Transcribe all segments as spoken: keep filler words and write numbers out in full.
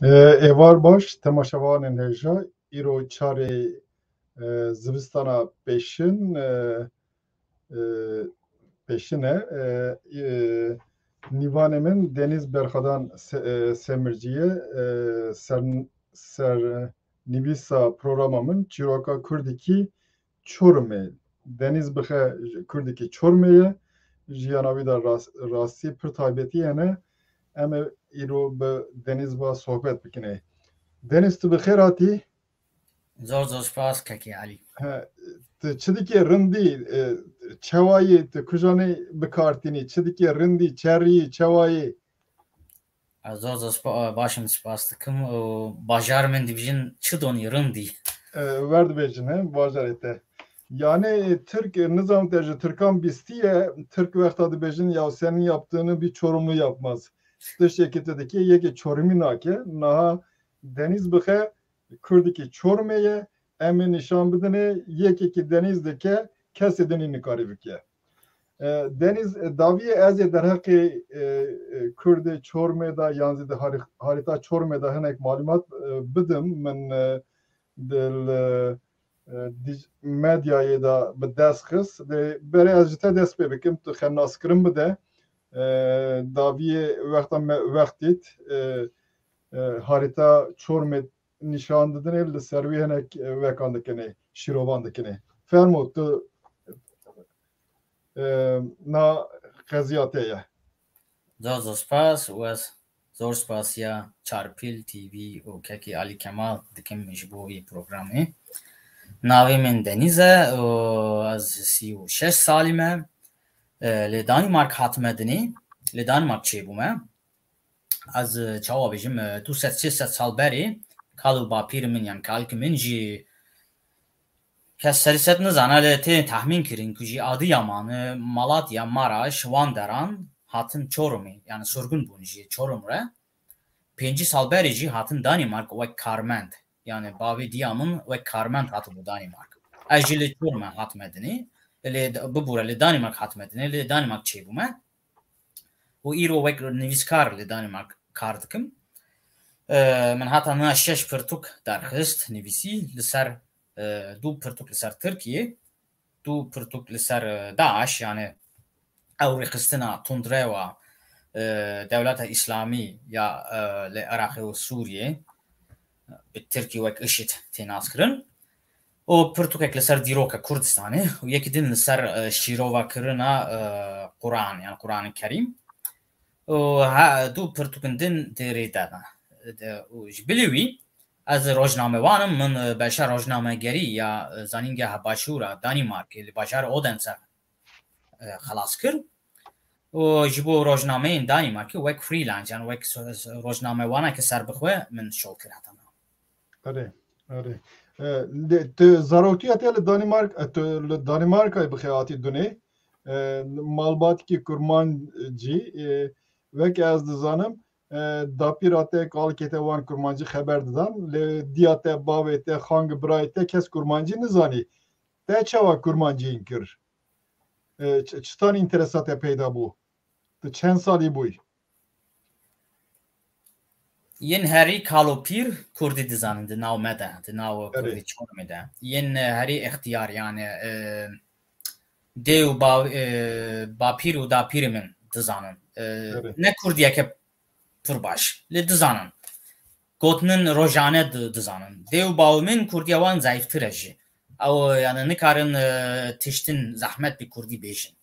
E, êvar baş, temaşevanên hêja, îro çarê, e, zivistana pêşin, e, e, pêşin e, e, e, nîvanê min Deniz Berxadan Se-, e, Semircî ye, e, ser, ser, e, nivîsa programa min çîroka Kurdikî Çorumê. Deniz bixe Kurdikî Çorumê ye. Jiyana wî de ras-, rastî pir taybetî hene. Em ê îro bi Deniz va sohbet bikinê. Deniz, tu bi xêr hatî? Zor zor spas kekê Elî. He, tu çi dikê rindî, e, çewayî, tu kujanê bikartînî, çi dikê rindî, çerî, çewayî? Ez zor zor spa-, baş im, spas dikim. Û bajar min dibijin çi donî rindî? E, wer dibêjin, he, bajarê te. Yani Tirk, e, nizam te ji Tirkan bîstiye, Tirk wexta dibêjin ya senin yaptığını bir Çorumlu yapmaz. Tiştekî tu dikê, yekê Çorumî nake. Niha Deniz bixe, Kurdikî Çorumê ye, em ê nîşan bidinê, yekekî Deniz dike, kesê dinî nikarî bike. E, Deniz, e, daviyê ez ê derheqê, e, e, Kurdê Çorumê de yan zî di harî-, harîta Çorumê de hinek malûmat, e, bidim. Min, e, di, e, e, dij-, medyayê de bi dest xist. Lê berê ez ji te dest pê bikim, tu xenaskirin bide. E, daviyê wexta me wext dît, e, e, harîta Çorumê nîşan didinê, li ser wî hinek, e, wekan dikinê, şîrovan dikinê. Fermo, tu, e, na qeziya te ye. Zor zor spas û ez zor spasiya Çarpîl T V û kekî Alî Kemal dikim ji bo vî programê. Navê min Deniz e û ez sî û şeş salî me. E, li Danîmark hatime dinê, li Danîmark çêbûme. Ez, e, çawa bêjim, e, du sed sê sed sal berê kal û bapîr min, yan kalkî min jî kes serî sed nizane, lê tê tehmîn kirin ku jî Adiyaman, e, Malatya, Maraş, wan deran hatin Çorumê, yani surgun bûn jî Çorum re. Pêncî sal berê jî hatin Danîmark wek karmend. Yani bavê diya min wek karmend hatibû Danîmark. Ez jî li Çorumê hatime dinê. Lê d-, bibûre li Danîmark hatime dinê, li Danîmark çêbûme. Û îro wek nivîskar li Danîmark kar dikim. E, min heta niha şeş pirtûk derxist, nivîsî li ser, e, du pirtûk li ser Tirkiyê, du pirtûk li ser, e, DAIŞ, yani ew rêxistina tundrewa, e, Dewleta Îslamî ya, e, li Iraqê û Sûriyê, bi Tirkî wek IŞİD tê naskirin. û pirtûkek li ser dîroka Kurdistanê û yekî din li ser, e, şîrovakirina, e, Quran, yani Quranê Kerîm. Û ha, du pirtûkin din dê rê de ne. De, û ji bilî wî, ez rojnamewan im, min, e, beşa rojnamegerî ya, e, Zanîngeha Başûra Danîmarkê li bajarê Odense, e, xelas kir. Û ji bo rojnameyên Danîmarkê wek freelance, yani wek so-, so-, rojnamewaneke serbixwe min şol kir heta niha. Erê, erê. E, de, tu zarotiya te li Danîmark-, e, tu li Danîmarkayê bixê hatî dunê. E, malbatikî kurmancî, e, wek ez dizanim, e, dapîra te, kalikê te wan kurmancî xeber didan. Lê diya te, bavê te, xang birayê te kes kurmancî nizanî. Te çawa kurmancî hîn kir? E, ç-, çitan înteresa te peyda bû? Tu çend salî bûyî? Yên herî kal û pîr kurdî dizanin di nav me de, di nav Erê. Kurdî Çorumê de. Yên, e, herî extiyar, yani, e, dê û ba-, e, bapîr û dapîrê min dizanin. E, Erê. Ne kurdiyeke pir baş, lê dizanin. Gotinên rojane di-, dizanin. Dê û bawê min kurdiya wan zayîftir e jî. Ew, yani, nikarin, e, tiştin zehmet bi kurdî bêjin.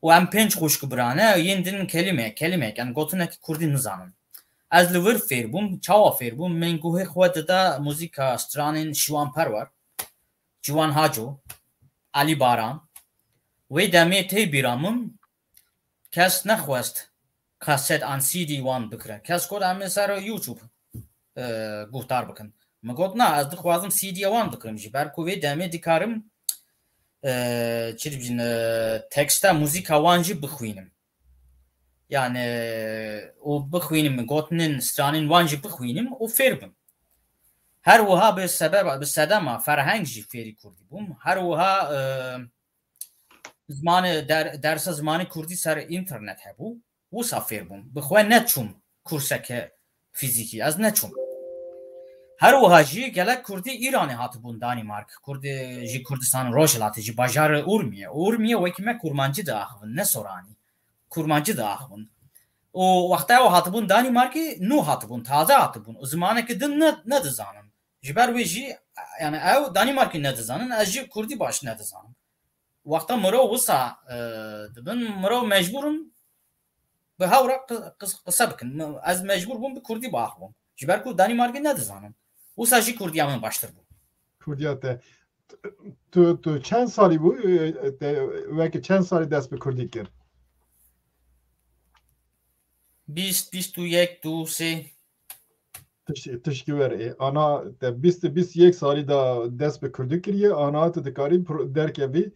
Û em pênc xwişk birane, yên din kelîme, kelîmek, yani gotinek kurdî nizanin. Ez li wir fêr bûm, çawa fêr bûm? Min guhê xwe dida muzîka stranên Şiwan Perwer, Ciwan Haco, Alî Baran. Wê demê tê bîra min, kes nexwest kaset an C D wan bikire. Kes got, "Em ê ser YouTube, e, guhdar bikin." Min got, "Na, ez dixwazim C D wan bikirim jî. Ber ku vê demê dikarim, e, çi dibêjin, e, teksta muzîka wan jî bixwînim. Yani, û bixwînim, gotinên stranên wan jî bixwînim û fêr bim." Her wiha bi sebeba, bi sedema ferheng jî fêrî kurdî bûm. Her wiha, e, zimanê der-, dersa zimanê kurdî ser înternet hebû. Wisa fêr bûm. Bi xwe neçûm kurseke fîzîkî. Ez neçûm. Her wiha jî gelek Kurdî Îranê hatibûn Danîmark. Kurdî jî Kurdistan Rojhilatê, jî bajarê Urmiyê. Urmiyê wekî me Kurmancî diaxivin, ne Soranî. Kurmancî diaxivin. Û wexta ew hatibûn Danîmarkê, nû hatibûn, taze hatibûn. Û zimanekî din ne, nedizanin. Ji ber wê jî, yani ew Danîmarkî nedizanin, ez jî Kurdî baş nedizanim. Wexta mirov wisa, e, dibin, mirov mecbûr in bi hev re qi-, qis-, qise bikin. Mi-, ez mecbûr bûm bi Kurdî biaxivim. Ji ber ku Danîmarkî nedizanim. Wisa jî Kurdiya min baştir bû. Kurdiya te. Tu, tu çend salî bû? E, te, weke çend salî dest bi Kurdî kir? Bîst, bîst û yek, du, sê. Tiş-, tişkî were. E, ana te bîst, bîst û yek salî de dest bi Kurdî kiriye. Ana tu dikarî pro-, derkevî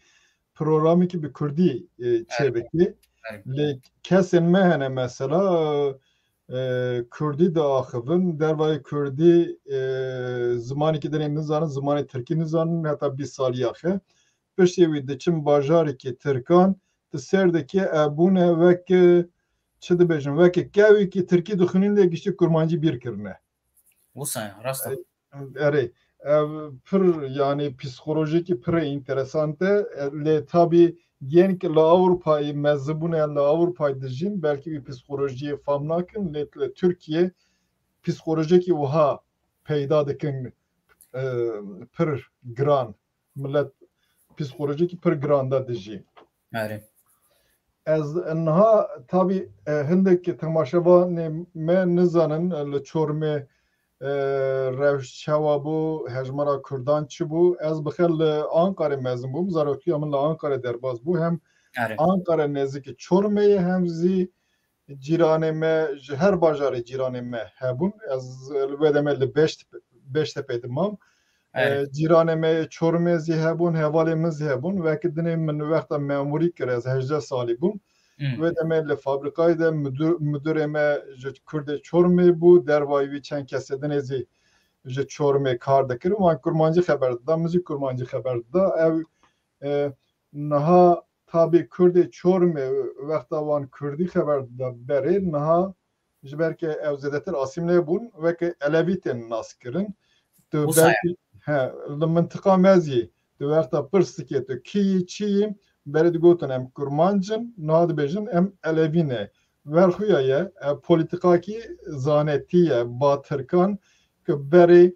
programekî bi Kurdî, e, çêbikî. Erê. Lê kesên me hene mesela, e, Kurdî diaxivin, dervayê Kurdî, e, zimanekî dinê nizanin, zimanê Tirkî nizanin, heta bîst salî yaxe. Piştî wî diçin bajarekî Tirkan, tu ser dikê ev bûne weke, çi dibêjin, weke kewekî Tirkî dixwînin lê giştî Kurmancî bîr kirine. Wisa ye, rast e. E, erê, ev pir, yani psîkolojîkî pir înteresant e. E, lê tabî yên ki li Ewropayê mezin bûne, li Ewropayê dijîn, belkî wî psîkolojiyê fam nakin, lê li Tirkiye psîkolojiyekî wiha peyda dikin, e, pir giran. Millet psîkolojîkî pir giran de dijî. Erê. Ez niha tabî, e, hindek temaşevanê me nizanin, e, li Çormê, e, rewş çawa bû, hejmara Kurdan çi bû. Ez bi xêr li Ankarê mezin bûm. Zaroktiya min li Ankarê derbas bû. Hem Erê. Ankara nêzîkî Çormê ye, hem zî cîranê me, ji her bajarê cîranê me hebûn. Ez li wê demê li Beşt-, Beştepê dimam. Erê. E, cîranê me yê Çorumê zî hebûn, hevalê min zî hebûn. Wekî dinê min wexta memurî kir, ez hejdeh salî bûm. Hmm. Wê demê li fabrîkayê de müdür, müdürê me ji Kurdê Çorumê bû, dervayî wî çend kesê dinê zî ji Çorumê kar dikirin. Wan kurmancî xeber dida, min zî kurmancî xeber dida. Ew, e, niha tabî Kurdê Çorumê wexta wan kurdî xeber dida berê, niha ji ber ke ew zêdetir asîmle bûn, weke Elevî tên nas kirin. Tu Wisa ye. Belkî, he, li mintiqa me zî, tu wexta pirs dikê tu kî yî, çi yî, berê digotin em kurmanc in, niha dibêjin em Elevî ne. Ver xuya ye, ev polîtîkakî zanetî ye, ba Tirkan, ku berê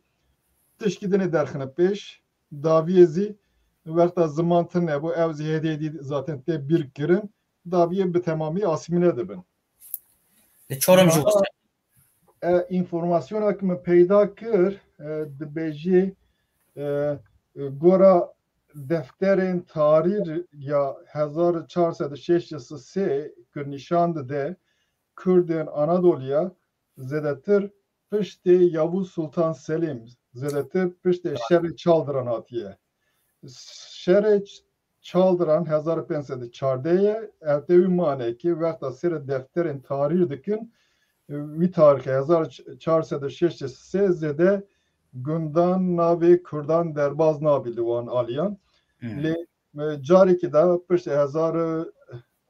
tişkî dinê derxine pêş, dawiyê zî wexta ziman tune bû, ew zî hêdî hêdî zaten tê bîr kirin, dawiyê bi temamî asîmîle dibin. Li Çorum jî Niha, wisa. E, înformasyona ku min peyda kir, e, dibêjî, e, e, gora defterên tarîr ya hezar çar sed û şêst û sê ku nîşan dide Kurdên Anadoliya zêdetir piştê Yavuz Sultan Selîm, zêdetir piştê şerê Çaldiran hatiye. Şerê Ç-, Çaldiran hezar û pênc sed û çardeh ye, ev tê wî mane ki wexta sêre defterên tarîr dikin, wî tarîxê hezar çar sed û şêst û sê zêde gundan navê Kurdan derbaz nabî li wan aliyan. Hmm. Lê, e, carekî de piştî hezar û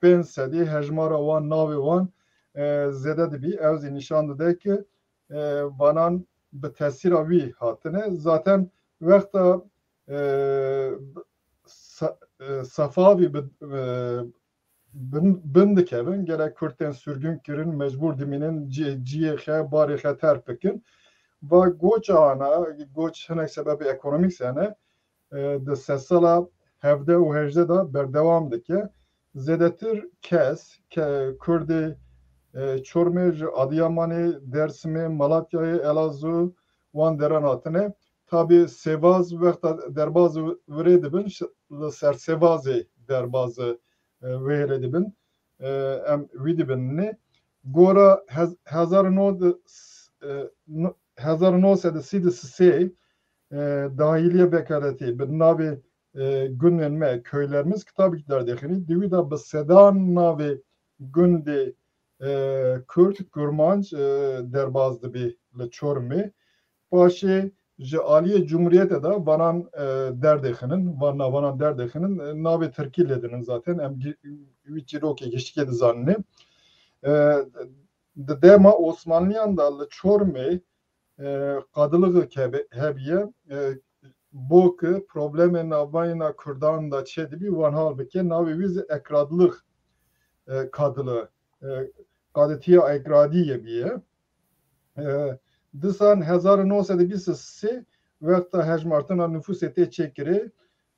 pênc sedî hejmara wan, navê wan, e, zêde dibî. Ew zî nîşan dide ki, e, vanan bi tesîra wî hatine. Zaten wexta, e, Sa-, e, Sefavî bi, e, bin, bin dikevin, gelek Kurd tên sürgün kirin, mecbûr dimînin, cî-, ciyê xe, barê xe terk bikin. Va goça ana, goç hinek sebebê ekonomîk hene, e, di sedsala hevdeh û hejdeh de berdewam dike. Zêdetir kes, ke-, Kurdê, e, Çormê, ji Adiyamanê, Dersimê, Malatyayê, Elazû, wan deran hatine. Tabî Sêvaz wexta derbaz virê dibin, ş-, li ser Sêvazê derbaz, e, wêrê dibin. E, em wî dibin ne. Gora hez-, hezar û nod, e, no-, hezar û nod sed û sî û sê, e, dahiliye vekaletî bi navê, e, gundên me, köylerimiz kitabekî derdixînî. Di wî de bi sedan navê gundê, e, Kurd, Kurmanc, e, derbaz dibî li Çorumê. Paşê ji aliyê Cumhuriyetê de vanan, e, derdêxinin, van navanan derdêxinin, e, navê Tirkî lê dinin zaten. Em gi-, wî çîrokê giştikê dizanin. E, Di dema Osmanliyan de li Çormê, e, qadilixik hebe-, hebiye, e, bo ki problemê navbeyna Kurdan de çêdibî, wan hal bike, navê wî zî Ekradlix, e, kadili, e, qadetiya Ekradiyê biye. E, disan hezar û neh sed û bîst û sê wexta hejmartina nufusê tê çêkirê,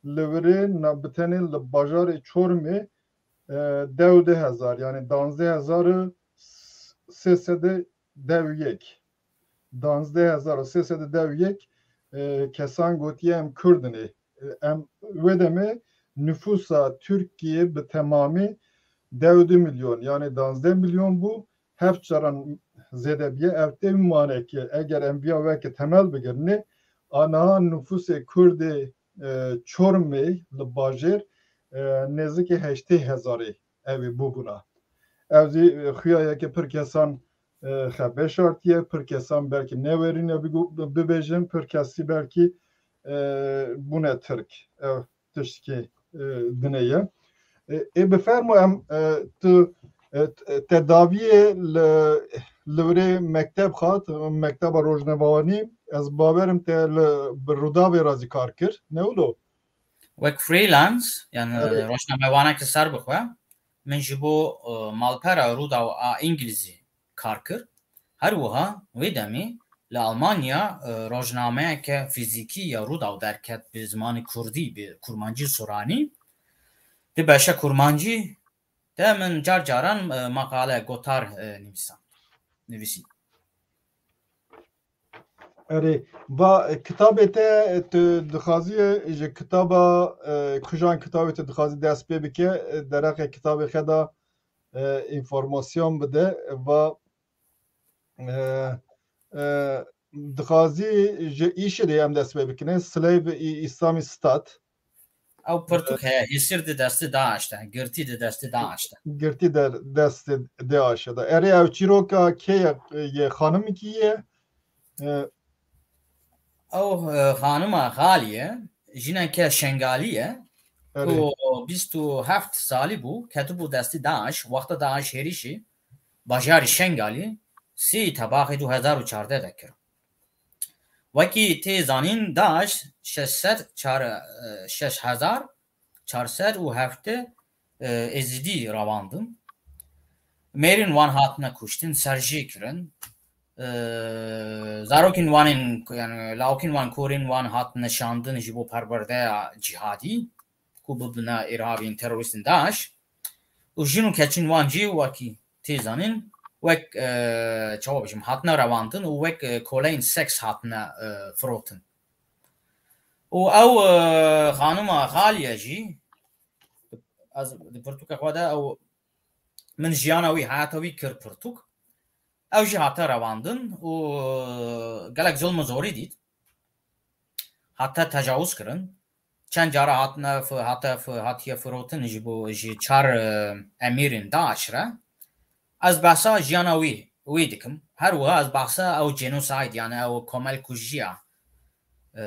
li virê na-, bi tenê li bajarê Çormê, e, dew du hezar, yani danzdeh hezar û sê sed û dew yek. Danzdeh hezar û sê sed û dew yek, e, kesan gotiye em Kurd in ê. E, em wê demê nüfusa Tirkiye bi temamî dew du milyon, yani danzdeh milyon bû, heft caran zêde biye. Ev tê manekê, eger em viya weke temel bigirinê, aniha nüfusê Kurdê, e, Çormê li bajêr, e, nêzikê heştê hezarê ew ê bûbûna. Ev zî, e, xuya ye ke pir kesan, e, xwe veşartiye, pir kesan belkî newerîne bigo-, bibêjin, pir kesî belkî, e, bûne Tirk. Ev tiştekî, e, dinê ye. E, ê bifermo em, e, tu, e, t-, e, te daviyê li, li virê mekteb xat, mekteba rojnamevanî, ez bawerim te li, bi Rûdawê re zî kar kir, ne wilo? Wek freelance, yani Evet. rojnamevaneke ser bixwe, min ji bo, e, malpera Rûdaw a Îngilîzî kar kir. Her wiha wê demê li Almanya, e, rojnameyeke fîzîkî ya Rûdaw derket bi zimanê kurdî, bi kurmancî û soranî. Di beşa kurmancî de min car caran, e, maqale, gotar, e, nivîsand, nivîsî. Erê, va, e, kitabê te, e, tu dixwazî, e, ji kitaba, e, kujan kitabê tu dixwazî dest pê bike, e, dereqê kitabê xwe de, e, înformasyon bide, e, va, e, e, dixwazî ji îşê de em dest pê bikine, Slave i-, Islamic State. Ew pirtûk heye, hêsir di destê DAIŞ de, girtî di destê DAIŞ de. Girtî de destê DAIŞ de. Erê, ew çîroka kê ye, yê xanimekî ye? E, Ew, e, xanima Xalî ye, jineke Şengalî ye. Erê. Ku bîst û heft salî bû, ketibû destî DAIŞ, wexta DAIŞ hêrişî bajarî Şengalî sê tebaxê du hezar û çardeh de kir. Wekî tê zanîn, DAIŞ şeş sed çar, e, şeş hezar çar sed û heft, e, Êzidî revandin. Mêrên wan hatine kuştin, serjê kirin. E, zarokên wan ên, yani lawkên wan, korên wan hatine şandin ji bo perwerdeya cîhadî, ku bibine îrhabîn, terorîstên DAIŞ. Û jin û keçên wan jî wekî tê zanîn, wek, e, çawa bijim, hatine revandin û wek, e, koleyên seks hatine, e, firotin. Û ew, e, xanima Xaliye jî, ez di pirtûka xwe de ew, min jiyana wî, heyata wî kir pirtûk. Ew jî hate revandin û gelek zilm û zorî dît. Hate tecawuz kirin. Çend cara hatine fi-, hate fi-, hatiye firotin ji bo, ji çar, e, emîrên DAIŞ re. Ez behsa jiyana wî, wî dikim. Her wiha ez behsa ew genocide, yani ew komelkujiya, e,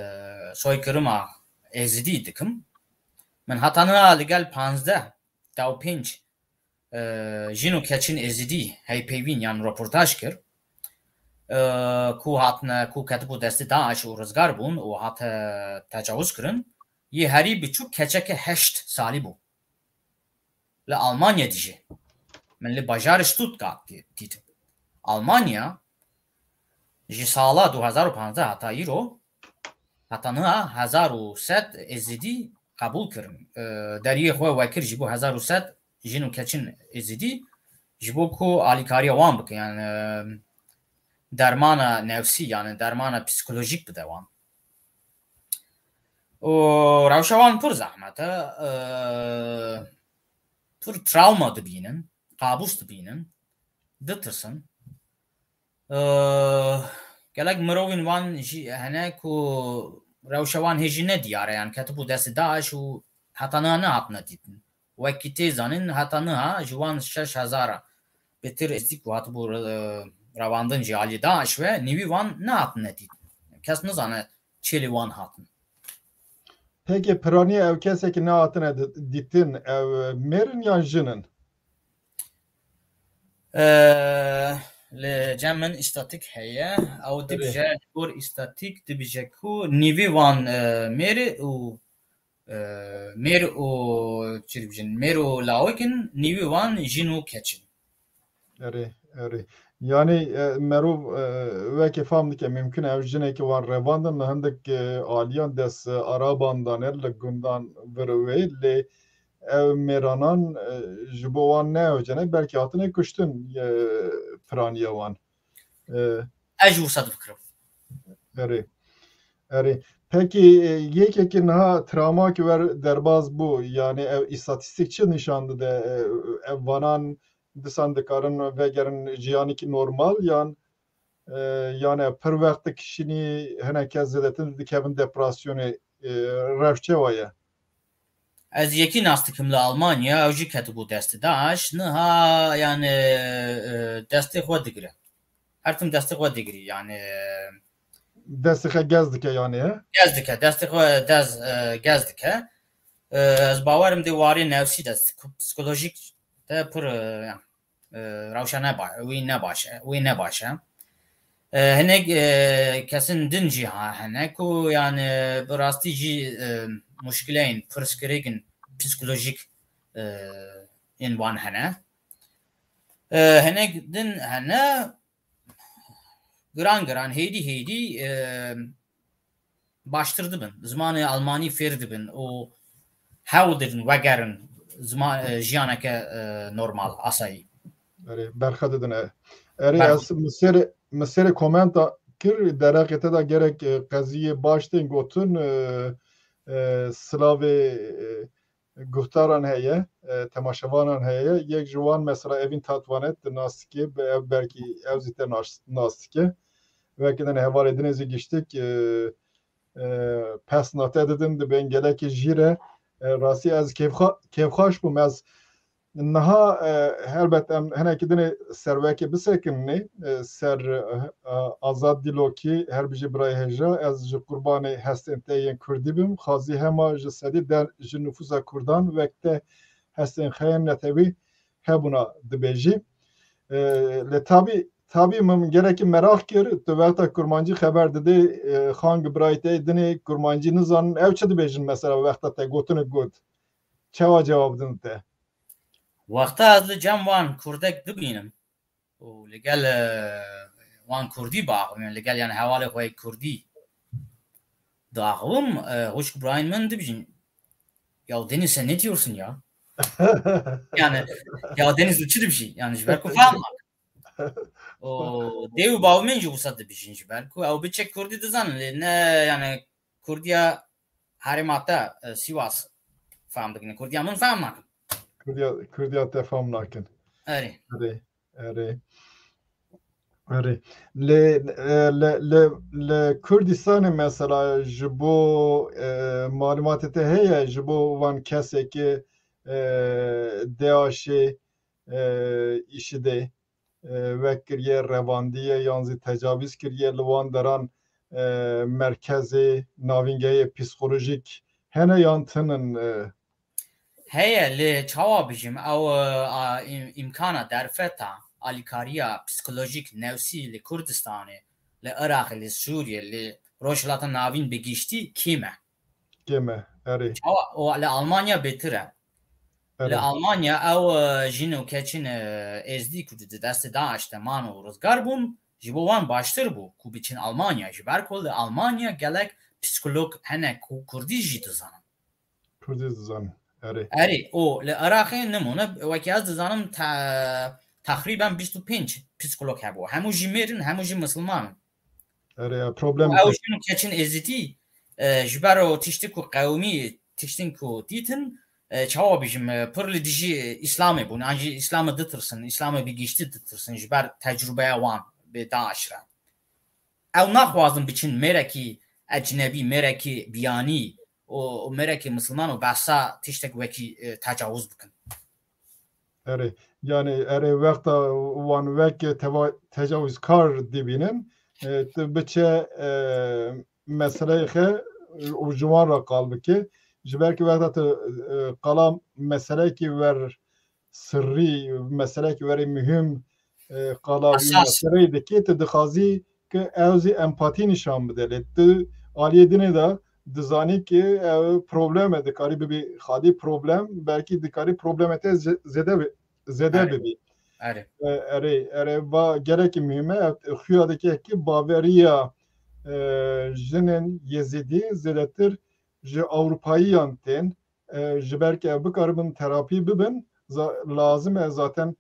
soykirima Êzidî dikim. Min heta niha li gel panzdeh, da û pênc, e, jin û keçin Êzidî heypeyvîn yan roportaj kir, e, ku hatine, ku ketibû destê DAIŞ û rizgar bûn û hate tecawuz kirin. Yê herî biçûk keçeke heşt salî bû. Li Almanya dijî. Min li bajarê Stuttgart dî-, dît. Almanya ji sala du hezar û panzdeh heta îro, heta niha hezar û sed Êzidî qebûl kirin. E, deriyê xwe wekir ji bo hezar û sed jin û keçin Êzidî, ji bo ku alîkariya wan bike, yani, e, dermana nefsî, yani dermana psîkolojîk bide wan. Û rewşa wan pir zehmet e. E, pir travma dibînin, kabûs dibînin, ditirsin. E, gelek mirovên wan jî hene ku rewşa wan hê jî ne diyar e, yani ketibû destê DAIŞ û heta niha nehatine dîtin. Wekî tê zanîn, heta niha ji wan şeş hezar bêtir Êzidî ku hatibû, e, revandin ji alî DAIŞ ve, nîvî wan nehatine dîtin. Kes nizane çêlê wan hatin. Peki piranî ew kesê ki nehatine di-, dîtin, ew mêr in yan jin in? E, Li cem min îstatik heye. Ew dibije, ji gor îstatik dibije ku nîvî wan, e, mêr û, e, mêr û çi dibijin, mêr û lawik in, nîvî wan jin û keç in. Erê, erê. Yanî, e, merov, e, wekî fam dike, mimkun e ew jinekî wan revandin, li hindik, e, aliyan dest, e, Araban dane, li gundan vir û wê, lê ev mêranan, e, ji bo wan neyocene, belkî hatine kuştin, e, piraniya wan. E, Ez jî wisa difikirim. Erê. Erê. Pekî, e, yekekî niha travmakî wer derbas bû, yanî ev îstatîstîk çi nîşan dide? E, ev vanan disan dikarin vegerin jiyanekî normal yan, e, yan ev pir wext dikişînî, hinek kes zêdetir dikevin depresyonê, e, rewş çawa ye? Ez yekî nas dikim li Almanya, ew jî ketibû destê DAIŞ. Niha, yani, e, destê xwe digire. Her tim destê xwe digirî, yani, e, Destê xwe gez dike, yani, he? Gez dike, destê xwe dez, e, gez dike. E, ez bawerim dê warê nefsî de, psikolojik de pir, e, e, rewşa ne ba-, wî ne baş e, wî ne baş e. E, hinek, e, kesin din jî ha-, hene ku, yani, bi rastî jî, e, muşkileyên pirsgirêk in psikolojik, e, yên wan hene. E, hinek din hene, giran giran, hêdî hêdî, e, baştir dibin. Zimanê Almanî fêr dibin û hewl didin wegerin zima-, e, jiyaneke, e, normal, asayî. Erê, berxe didin, e. Erê, Berxe. ez min sêrê, min sêrê komenta kir, derheqê te de gerek, e, qeziyê baş tên gotin, e, e, silavê, e, guhdaran heye, e, temaşevanan heye. Yek ji wan mesela Evîn Tatvanet, tu nas dikê, be-, ev belkî ew zî te nas, nas dike. Wekî din hevalê din ê zî giştik, e, e, pesna te didin, dibên gelekî jîr e. E, rastî ez kêfxa-, kêfxweş bûm. Ez niha, e, helbet em hinekî dinê ser wekê bisekinî, e, ser, e, Azad Dîlokî, her bijî birayê hêja, ez ji qurbanê hestên te yên kurdî bim. Xwazî hema ji sedî der ji nifûsa kurdan wek te hestên xeyên netewî hebûna dibêjî. E, lê tabî, tabî min gelekî meraq kir, tu wexta kurmancî xeber didê, e, xang birayê te dinê kurmancî nizanin, ew çi dibêjin mesela wexta te gotinik got? Çawa cewab din te? Wexta ez li cem wan kurdek bibînim û li gel, e, wan kurdî biaxivim, li gel, yani, hevalê xwe yê kurdî diaxivim, e, xwişk birayên min dibijin, "Ya Deniz, sen ne diyorsun ya?" Yani, "Ya Deniz, tu çi dibijî?" Yani, ji ber ku fam nakin. Û dê û bavê min jî wisa dibijin, ji ber ku ew biçek kurdî dizanin, lê ne, yani, kurdiya herêma te, e, Sivas fam dikin, kurdiya min fam nakin. Kurdiya, kurdiya te fam nakin. Erê. Erê, erê. Erê. Lê, e, li, li, li Kurdistanê mesela ji bo, e, malûmatê te heye, ji bo van kesekê, e, DAIŞê, e, IŞİDê, e, wek kiriye, revandiye yan zî tecavîz kiriye li wan deran, e, merkezê, navîngehê psîkolojîk hene yan tinin, e? Heye, lê çawa bijim, ew, e, a, im-, îmkana derfeta alîkariya psîkolojîk, nefsî li Kurdistanê, li Iraqê, li Sûriyê, li Rojhilata Navîn bi giştî kêm e. Kêm e, erê. Çawa? O li Almanya bêtir e. Li Erê. Almanya ew, e, jin û keçin, e, êzdî ku di destê DAIŞ de man û rizgar bûn, ji bo wan baştir bû ku biçin Almanya, ji ber ku li Almanya gelek psîkolog hene ku kurdî jî dizanin. Kurdî dizanin. Erê. Erê, û li Iraqê nimûne, wekî ez dizanim, te-, teqrîben bîst û pênc psîkolog hebû. Hemû jî mêr in, hemû jî misilman in. Erê, ya, problem Û ew te- jin û keçin êzidî, e, ji ber o tiştî ku qewimî, tiştên ku dîtin, e, çawa bijim, e, pir li dijî Îslamê bûn. An jî Îslamê ditirsin, Îslamê bi giştî ditirsin, ji ber tecrûbeya wan bi DAIŞ re. Ew naxwazin biçin mêrekî ecnebî, mêrekî biyanî û, û mêrekî misilman û behsa tiştek wekî, e, tecawuz bikin. Erê, yani erê wexta wan wek teva-, tecawizkar dibînin, e, tu biçe, e, meseleyê xe û ji wan re qal bike. Ji ber ku wexta tu, e, qala meseleyekî wer sirrî, meseleyekî werê muhîm, e, qala wî meseleyê dikê, tu dixwazî ki ew zî empatî nîşan bide. Lê tu aliyê dinê de dizanî ki ew probleme, dikarî bibî xalî problem, belkî dikarî probleme te ze-, zêde bi-, zêde bibî. Erê. E, erê, erê, va gelekî muhîm e. Ev xuya dike ki baveriya, e, jinên Yezîdî zêdetir ji Ewropayiyan tên. E, ji ber ke ev bikaribin terapî bibin, za-, lazim e zaten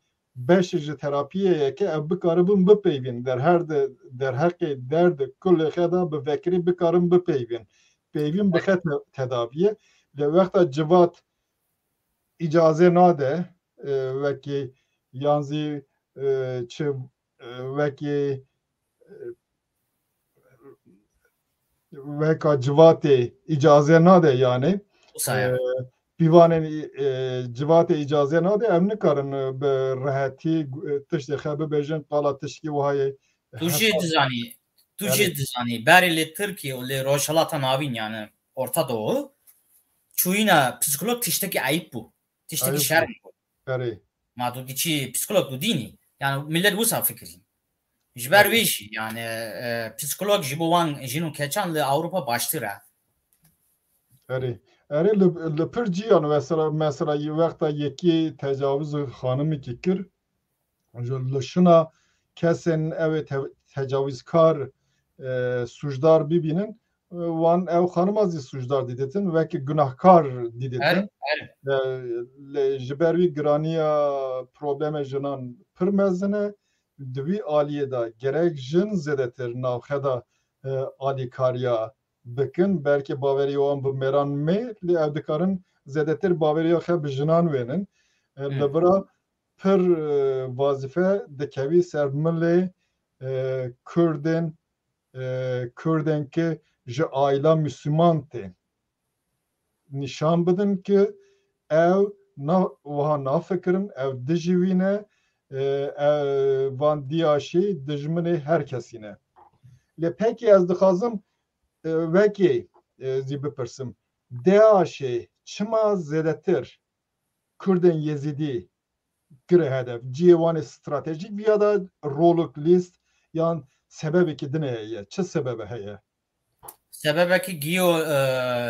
beşê ji terapiyê ye ke ev bikaribin bipeyvîn. Der her de, derheqê derd kulê xe de bi vekirî bikarin bipeyvîn. Peyvîn bi xe te-, tedaviyê. Lê wexta civat îcazê nade, e, wekî yan zî, e, çi, e, wekî, e, weka civatê îcaze nade yani. Wisa ye. E, pîvanên, e, civatê îcaze nade, em nikarin, e, bi rehetî, e, tiştê xe bibêjin, qala tişkî wiha ye. Tu jî dizanî, tu jî dizanî, berê li Tirkiye û li Rojhilata Navîn yani Orta Doğu, çûyîna psîkolog tiştekî eyîb bû. Tiştekî şerm bû. Erê. Ma tu diçî psîkolog tu dînî. Yani millet wisa fikirîn. Ji ber wê jî yani, e, psîkolog ji bo wan jin û keçan li Ewropa baştir e. Erê. Erê li, li pir ciyan mesela, mesela wexta yekî tecawiz xanimekî kir, ji li şuna kesên ew ê te-, tecawizkar, e, sûcdar bibînin, e, wan ew xanima zî sûcdar dîditin, wekî gunahkar dîditin. Erê, erê. E, lê ji ber wî giraniya probleme jinan pir mezin e. Di vî aliyê de gerek jin zêdetir navxwe de, e, alîkariya bikin. Belkî baveriya wan bi mêran mê, lê ew dikarin zêdetir baveriya xwe bi jinan wênin. E, li vira pir, e, vazife dikevî ser milê, e, Kurdên, e, Kurdên ki ji aîla Müslüman tên. Nîşan bidin ki ew na-, wiha nafikirin, ew dijî wî ne, e, ew van DAIŞ'î dijminê her kesî ne. Lê pekî ez dixwazim, e, wekî, e, zî bipirsim. DAIŞ'ê çima zêdetir Kurdên Yezîdî kire hedef? Cihê wan ê stratejîk viya da rolek lîst yan sebebekî din heye? Çi sebebe heye? Sebebekî geo-, e,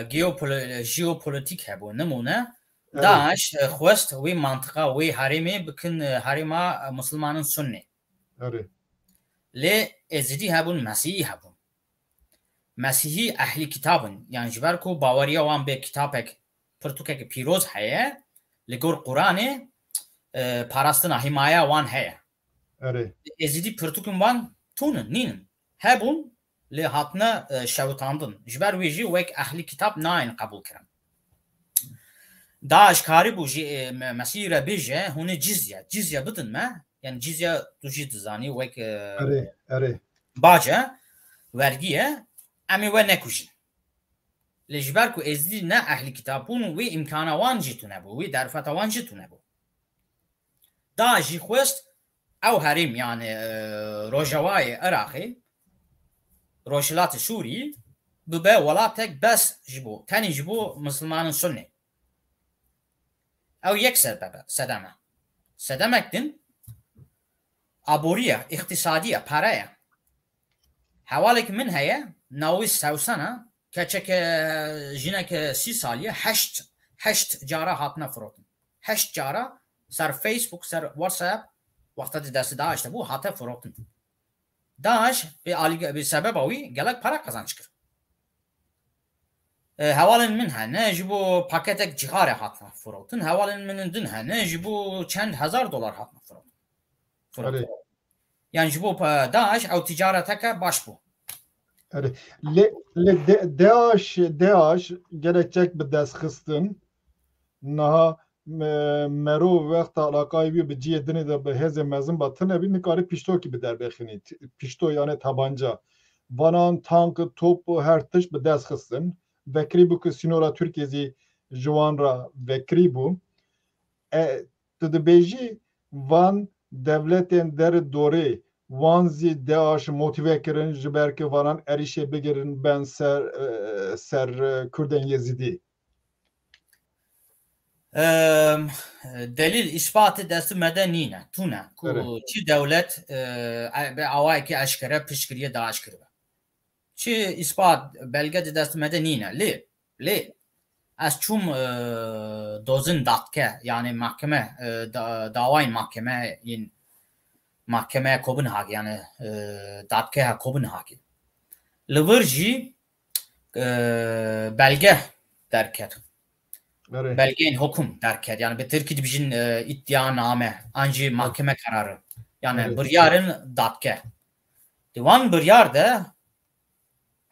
geopoli-, jeopolitîk hebû. Nimûne, Evet. DAIŞ, e, xwest wê mantiqa, wê herêmê bikin, e, herêma, e, Musulmanên Sunnî. Evet. Lê Êzidî hebûn, Mesîhî hebûn. Mesîhî ehlî kitab in. Yan ji ber ku baweriya wan bê kitabek, pirtûkek pîroz heye, li gor Quranê, e, parastina, hîmaya wan heye. Erê. Êzidî pirtûkên wan tûn in, nîn in. Hebûn, lê hatine, e, şewitandin. Ji ber wê jî wek ehlî kitab nayên qebûl kirin. DAIŞ karîbû jî, e, me-, Mesîhî re bêje, hûn ê cizye, cizye bidin me. Yani cizye tu jî dizanî wek, e, Erê, erê. bac e, wergî ye. Em ê we nekujin. Lê ji ber ku Êzidî ne ehlî kitab bûn, wê îmkana wan jî tune bû, wê derfeta wan jî tune bû. DAIŞ jî xwest ew herêm, yani, e, rojavayê Iraqê, Rojhilatê Sûrî, bibe welatek bes ji bo, tenê ji bo misilmanên Sunnê. Ew yek sebebe, sedem e. Sedemek din, aborî ye, îqtîsadî ye, pere ye. Hewalek min heye, navê Sewsena, keçeke, jineke sî salî ye, heşt, heşt cara hatine firotin. Heşt cara ser Facebook, ser WhatsApp, wexta di destê DAIŞ de bû, hate firotin. DAIŞ bi alî-, bi sebeba wî gelek para qazanç kir. E, hevalên min hene, ji bo paketek cixarê hatine firotin. Hevalên min din hene, ji bo çend hezar dolar hatine firotin. Firotin. Erê. Yani ji bo pa-, DAIŞ ew ticareteke baş bû. Erê. Lê, lê de-, DAIŞ, DAIŞ gelek çek bi dest xistin. Niha me-, merov wexta alaqayê wî bi cihê dinê de bi hêzê mezin ba tune bî, nikarî piştokî bi derbê xinî. T-, pişto yani tabanca. Vanan, tank, top û her tişt bi dest xistin. Vekirî bû ku sînora Tirkiyê zî ji wan re vekirî bû. E, tu dibêjî van dewletên derê dorê wan zî DAIŞ motive kirin, ji ber ku vanan êrîşê bigirin ben ser, e, ser, e, Kurdên Yezîdî. Em, delîl, îspat destê me de nîne, tune ku Erê. çi dewlet, e, e, bi awayekî eşkere piştgiriyê DAIŞ kiribe. Çi îspat, belge di destê me de nîne. Lê, lê ez çûm, e, dozin dadke, yani mahkeme, e, da-, dawayên mahkeme yên, mahkeme Kopenhagê, yani, e, dadgeha Kopenhagê. Li vir jî, e, belge derket. Erê. Belgeyên hukum derket. Yani bi tirkî dibijin, e, îddianame, an jî mahkeme kararı. Yani Erê. biryarên dadge. Di wan biryar de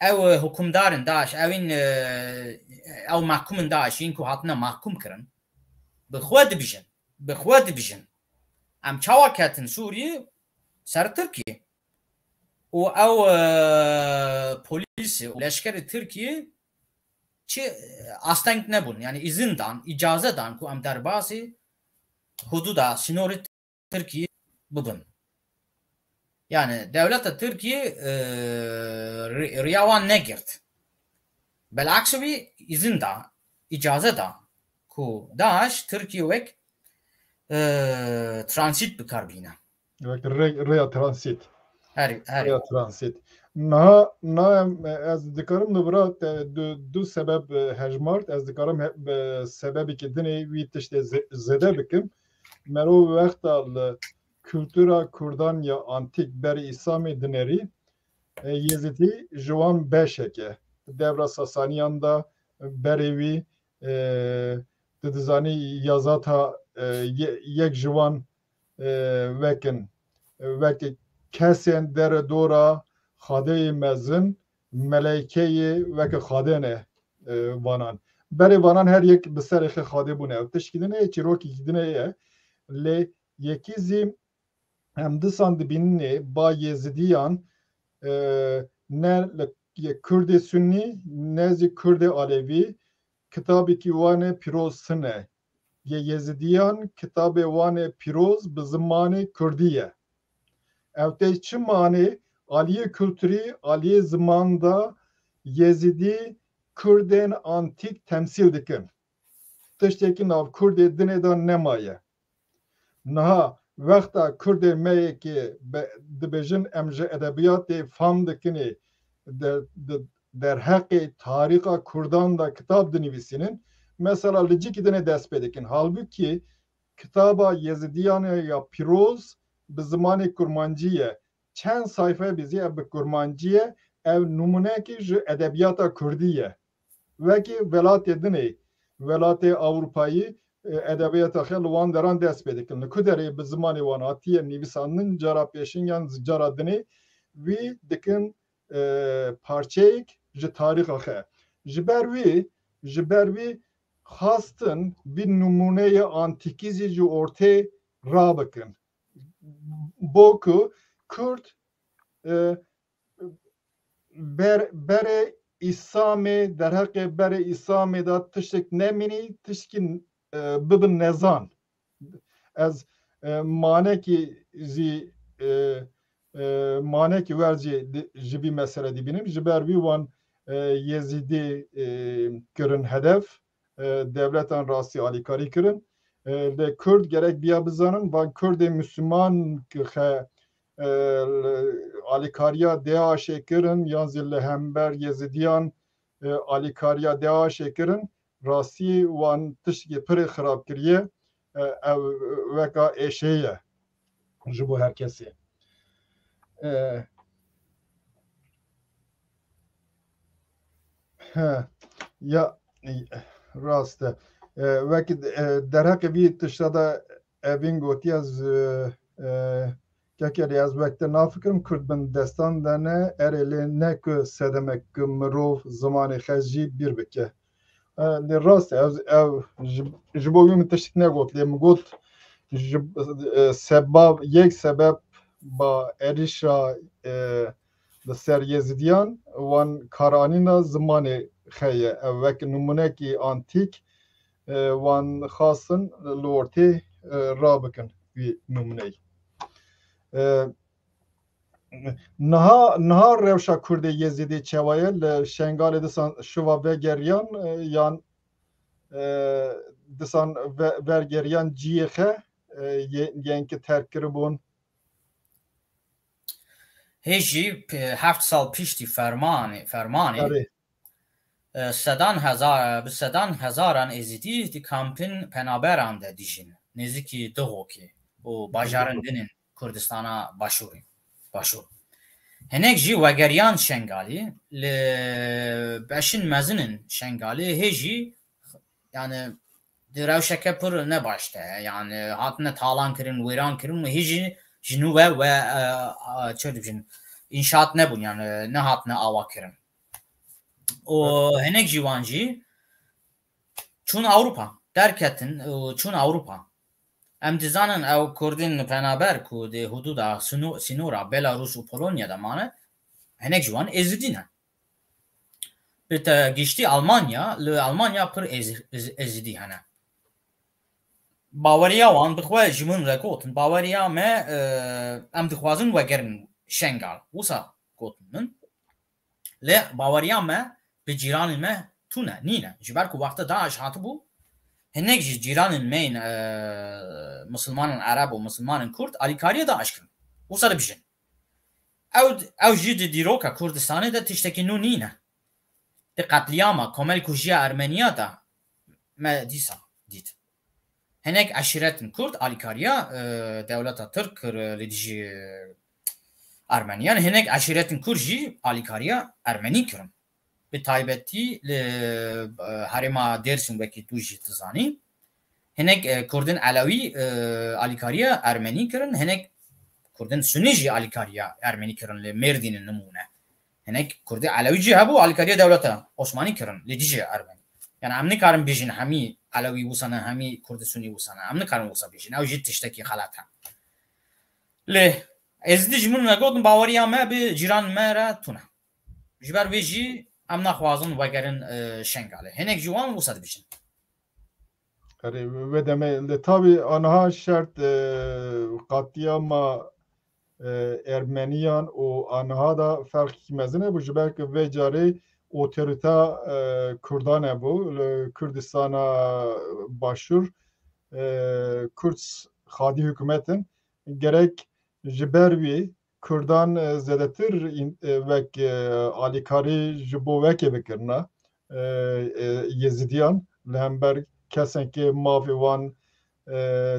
ew, e, hukumdarên DAIŞ, ew ên, e, ew mahkumên DAIŞ yên ku hatine mahkum kirin, bi xwe dibijin, bi xwe dibijin. Em çawa ketin Sûriyê ser Tirkiyê? Û ew, e, polîsê û leşkerê Tirkiyê çi, e, asteng nebûn, yani îzin dan, îcaze dan ku em derbasî hududa, sînorê Tirkiyê bibin. Yani dewleta Tirkiyê, e, ri-, riya wan negirt. Belaksa wî îzin da, îcaze da ku DAIŞ Tirkiyê wek, e, transit bi kar bîne. Wek rê-, rêya transit. Herî, herî. Rêya transit. Niha, niha em, ez dikarim li vira te du, du sebeb, e, hejmart, ez dikarim he-, be-, sebebekî dinê wî tiştê ze-, zêde bikim. Mero wexta li kultura Kurdan ya antîk berî Îslamê dinerî, e, Yezîdî ji wan beşek e. Devra Sasaniyan de berê wî, e, tu dizanî yazata, e, ye-, yek ji wan, e, wekin, e, wek kesên dere dora Xadeyê mezin, meleykeyê weke Xade ne, e, vanan. Berê vanan her yek bi serê xwe Xade bûne. Ew tişkî din e, çîrokekî din e ye. Lê yekî zî em disan dibîninê ba Yezîdiyan, e, ne li ye Kurdê Sunnî, ne zî Kurdê Alevî, kitabekî wan ê pîroz tune. Yê Yezîdiyan kitabê wan ê pîroz bi zimanê Kurdî ye. Ew tê çi manê aliyê kulturî, aliyê ziman de Yezîdî Kurdên antîk temsîl dikin. Tiştekî nav Kurdê dinê de nemaye. Niha wexta Kurdê me yekê be-, dibêjin em ji edebiyatê fam dikinê, de-, de-, derheqê tarîxa Kurdan de kitab dinivîsînin, mesela li cîkî dinê dest pê dikin. Halbûkî kitaba Yezîdiyan ya pîroz bi zimanê kurmancî ye. Çend sayfe bî zî ev bi kurmancî ye, ev nimûnekî ji edebiyata kurdî ye. Wekî welatê dinê, welatê Ewropayî, e, edebiyata xwe li wan deran dest pê dikin. Li ku derê bi zimanê wan hatiye nivîsandin, cara pêşîn yan cara dinê, wî dikin, e, parçeyek ji tarîxa xwe. Ji ber wî, ji ber wî xastin vî nimûneyê antîkî zî ji ortê rabikin. Bo ku Kurd, e, ber-, berê Îslamê, derheqê berê Îslamê de tiştek nemînî, tişkî, e, bibin nezan. Ez, e, manekî zî, e, e, manekî wer zî di-, ji vî mesele dibînim. Ji ber vî wan, e, Yezîdî, e, kirin hedef. E, dewletan rastî alîkarî kirin. E, lê Kurd gerek biya bizanin, van Kurdê Misliman ki xe, e, alîkariya DAIŞê kirin, yan zî li hember Yezîdiyan, e, alîkariya DAIŞê kirin, rastî wan tiştekî pirê xirab kiriye, e, ew weka êşê ye ji bo her kesê. E, He, ya, rast e. E, wekî, e, derheqê vî tişta de Evîn gotî ez, e, e, kekerî ez wek te nafikirim, Kurd bin destan de ne, erê lê ne ku sedemek ku mirov zimanê xwe jî bîr bike. E, lê rast e, ez, ev ji, ji bo wî min tiştek negot, lê min got, ji, e, sebab, yek sebeb ba êrîşa, e, li ser Yezîdiyan wan karanîna zimanê xwe ye. Ev wek nimûnekî antîk, e, wan xastin li ortê, e, rabikin vî nimûneyî. E, niha, niha rewşa Kurdê Yezîdî çawa ye? Li Şengalê disan şiva vegeriyan, e, yan, e, disan ve-, vergeriyan ciyê xe, e, ye-, yên ki terk kiribûn. Hê jî p-, heft sal piştî fermanê, fermanê, Erê. e, sedan hezar, bi sedan hezaran Êzidî di kampên penaberan de dijîn, nêzîkî Dihokê û bajarên din ên Kurdistana Başûrê, Başûr. Hinek jî wegeriyan Şengalî, li beşin mezin in Şengalî, hê jî, yani, di rewşeke pir ne baş de, yani, hatine talan kirin, wêran kirin û hê jî ji nû ve, ve, e, e, çi dibêjin, înşaat nebûn, yani, nehatine ava kirin. Û hinek jî wan jî çûn Ewropa, derketin û çûn Ewropa. Em dizanin ew Kurdên penaber ku di hudûda sino-, sînora Belarus û Polonya de mane, hinek ji wan Êzidî ne. Bi te giştî Almanya, li Almanya pir Êz-, Êz-, Êzidî hene. Baweriya wan bi xwe ji min re gotin, baweriya me, e, em dixwazin wegerin Şengal. Wisa gotin min. Lê baweriya me bi cîranên me tune, nîne. Ji ber ku wexta DAIŞ hatibû, hinek ji cîranên me yên, e, misilmanên Ereb û misilmanên Kurd alîkariya DAIŞ kirin. Wisa dibêjin. Ew, ew jî di dîroka Kurdistanê de tiştekî nû nîne. Di qetlîama, komel kujiya Ermeniya de me dîsa dît. Hinek eşîretên Kurd alîkariya, e, dewleta Tirk kir, e, li dijî, e, Ermeniyan. Hinek eşîretên Kurd jî alîkariya Ermenî kirin. Bi taybetî li, e, herêma Dêrsim, wekî tu jî dizanî. Hinek, e, Kurdên Elewî, e, alîkariya Ermenî kirin. Hinek Kurdên Sunî jî alîkariya Ermenî kirin li Mêrdînê nimûne. Hinek Kurdê Elewî jî hebû, alîkariya dewleta Osmanî kirin li dijî Ermenî. Yani em nikarin bêjin hemî Elewî wisa ne, hemî Kurdê Sunî wisa ne. Em nikarin wisa bêjin. Ew jî tiştekî xelet e. Lê Êzidî ji min re gotin, baweriya me bi cîran me re tune. Ji ber vê jî em naxwazin vegerin, e, Şengalê. Hinek ji wan wisa dibêjin. Erê, ve demê li tabî aniha şert, e, qetlîama, e, Ermeniyan û aniha da ferqekî mezin hebû, ji ber ku vê carê otorîta, e, Kurdan hebû, li Kurdistana Başûr, e, Kurd xadî hikûmet in. Gerek ji ber wî Kurdan, e, zêdetir în-, e, wek, e, alîkarî ji bo wekê bikirina, e, e, Yezîdiyan li hember kesên ke mafê wan, e,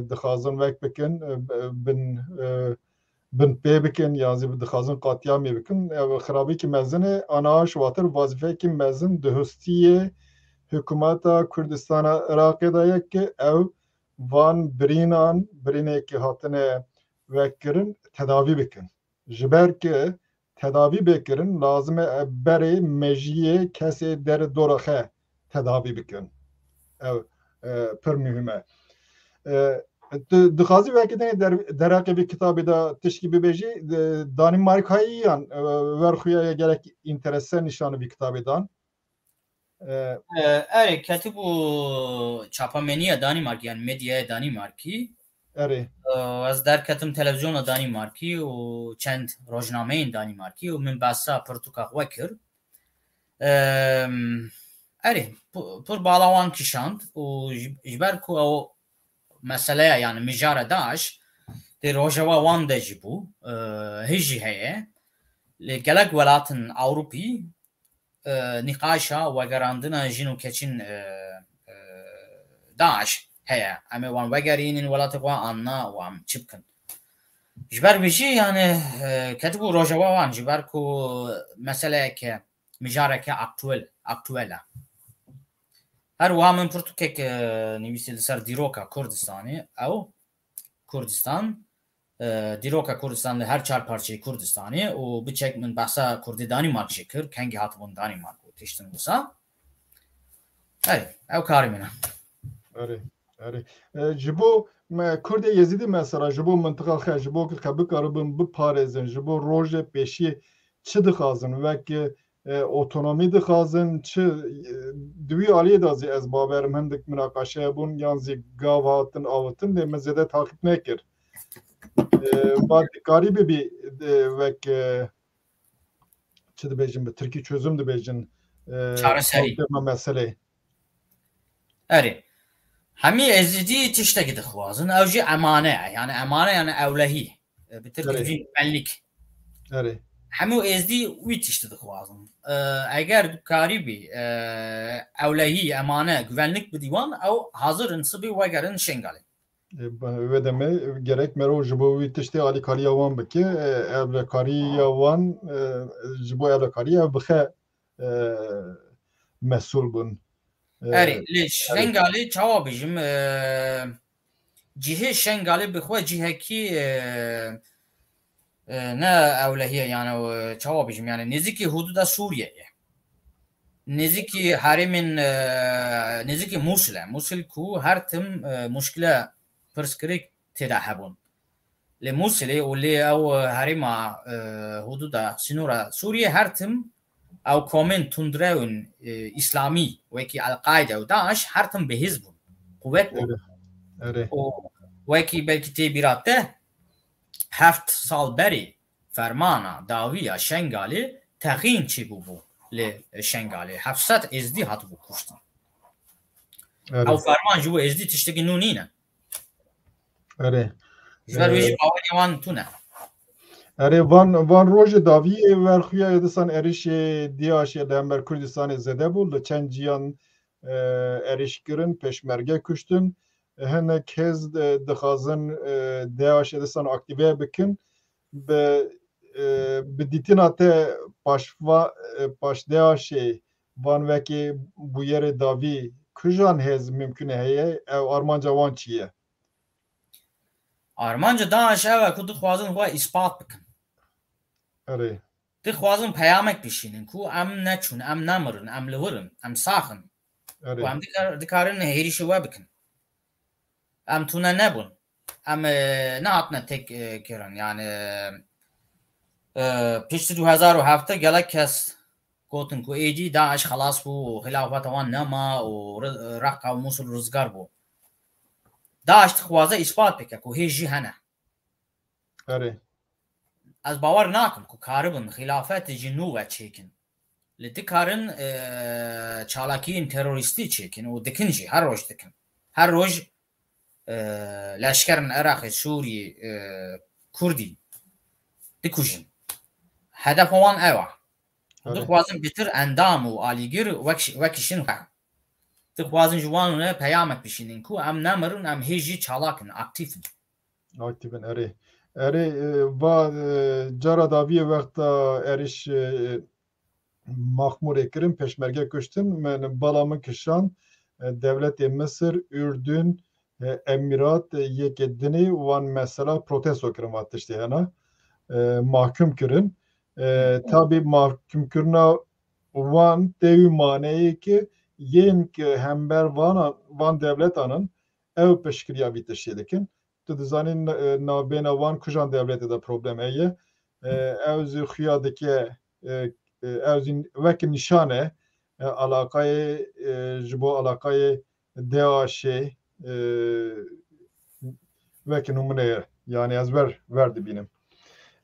dixwazin wek bikin, e, b-, bin, e, bin pê bikin, yan zî dixwazin qatiyamê bikin. Ev xirabîkî mezin e, aniha ji watir wazîfeyekî mezin di hustiyê hikûmeta Kurdistana Iraqê de ye ke ew van birînan, birînê ke hatine wek kirin, tedavî bikin. Ji ber ke tedavî bê kirin, lazim e berê mejiyê kesê der dora xe tedavî bikin. Ev, e, pir muhîm e. E, tu dixwazî wekî dinê der-, derheqê vî kitabê de tişkî bibêjî, e, Danîmarkayî yan, e, wer xuya ye gelek înterese nîşanî vî kitabê dan. E, E, erê, ketibû çapameniya Danîmarkî, yani medyaya Danîmarkî. Erê. E, ez derketim televizyona Danîmarkî û çend rojnameyên Danîmarkî û min behsa pirtûka xwe kir. Em, erê, pu-, pir bala wan kişand û ji, ji ber ku ew meseleya, yani mijara DAIŞ, di rojeva wan de jî bû, e, hê jî heye. Li gelek welatên Ewropî, e, nîqaşa wegerandina jin û keçin, e, e, DAIŞ heye. Em ê wan wegerînin welatê xwe an na û em çi bikin? Ji ber vê jî, yani, e, ketibû rojeva wan, ji ber ku meseleyeke, mijareke aktuel, aktuel e. Her wiha min pirtûkek, e, nivîsî li ser dîroka Kurdistanê, ew Kurdistan, e, dîroka Kurdistan li her çar parçeyê Kurdistanê û biçek min behsa Kurdê Danîmark jî kir, kengî hatibûn Danîmark û tiştin wisa. Erê, ew karê min e. Erê, erê. E, ji bo me, Kurdê Yezîdî mesela, ji bo mintiqa xe, ji bo ku xe bikaribin biparêzin, ji bo rojê pêşiyê çi dixwazin? Wek, e, otonomî dixwazin, çi, e, di wî aliyê de zî ez bawerim hindik minaqaşe hebûn, yan zî gav hatin awitin, lê min zêde taqîb nekir. E, va dikarî bibî, e, wek, e, çi dibêjin, bi tirkî çözüm dibêjin, e, Çareserî. Çözüme meselê. Erê. Hemî Êzidî tiştekî dixwazin. Ew jî emane ye. Yani emane yani ewlehî. E, bi tirkî Erê. Jî benlik. Erê. Hemû Êzdî wî tiştî dixwazin. E, eger karîbî, e, ewlehî, emane, güvenlik bidî wan, ew hazir in sibî wegerin Şengalê. E, ba-, wê demê gerek mero ji bo wî tiştê alîkariya wan bike, e, ewlekariya wan, e, ji bo ewlekariyê ev bixe, e, mesûl bûn. E, Erê, lê erê. Şengalê çawa bijim, e, cihê Şengalê bi xwe cihekî, e, e, ne ewlehî ye, yani, e, çawa bijim, yani, nêzîkî hudûda Sûriyeyê ye. Nêzîkî herêmên, e, nêzîkî Mûsil e. Mûsil ku her tim, e, muşkile pirsgirêk tê de hebûn. Lê Mûsilê û lê ew, e, herêma, e, hudûda sînora Sûriyê her tim ew komên tundrewên, e, îslamî wekî El-Qaide û DAIŞ her tim bihêz bûn. Quwet bûn. Erê. Erê. Û wekî belkî tê bîra te heft sal berê fermana dawiya Şengalê texîn çêbûbû li Şengalê. Heft sed Êzdî hatibû kuştin. Erê. Ew ferman ji bo Êzdî tiştekî nû nîne. Erê. Ji ber wê jî Ee, bawerî wan tune. Erê, van, van rojê dawiyê ver xuya ye disan êrişê DAIŞê li hember Kurdistanê zêde bû. Li çend ciyan, e, êriş kirin, pêşmerge kuştin. Hinek hêz, e, dixwazin, e, DAIŞê disan aktîve bikin. Bi, e, bi dîtina te paşva-, e, paş DAIŞê van wekî bûyerê dawî kujan hêz mimkûne heye? Ew armanca wan çi ye? Armanca DAIŞ ew e ku dixwazin xwe îspat bikin. Erê. Dixwazin peyamek bişînin ku em neçûn, em nemirin, em li wir in, em sax in. Erê. Û em dikar-, dikarin hêrişê we bikin. Em tune nebûn. Em, e, nehatine têk, e, kirin. Yani, e, piştî du hezar û hevdeh gelek kes gotin ku êdî DAIŞ xelas bû û xilafeta wan nema û Ri-, Reqa û Mûsil rizgar bû. DAIŞ dixwaze îspat bike ku hê jî hene. Erê. Ez bawer nakim ku karibin xilafetê ji nû ve çêkin. Lê dikarin, e, çalakiyên terorîstî çêkin û dikin jî, her roj dikin. Her roj, e, leşkerên Iraqê, Sûrî, e, Kurdî dikujin. Hedefa wan ew e. Erê. Dixwazin bitir endam û alîgir wek-, wekişin xwe. Dixwazin ji wan re peyamek bişînin ku em nemirin, em hê jî çalak in, aktîf in. Aktîf in, erê. Erê, e, va, e, cara dawiyê wexta êrîş, e, Maxmûrê kirin, pêşmerge kuştin, min, bala min kişand, e, dewletê Misir, Urdun, e, Emîrat, e, yekê dinê wan mesela protesto kirin, van tiştê hena, e, mahkum kirin. E, Hı. Tabî mahkumkirina wan tê wî maneyê ki yên ki hember vana, van dewletan in, ew piştgiriya vî tiştê dikin. Tu dizanî, e, navbêna wan kujan dewletê de problem heye. E, ew zî xuya dike, e, e, ew zî wek nîşan e, e, alaqayê, e, ji bo alaqayê DAIŞê, e, wek nimûne ye. Yani ez wer, wer dibînim.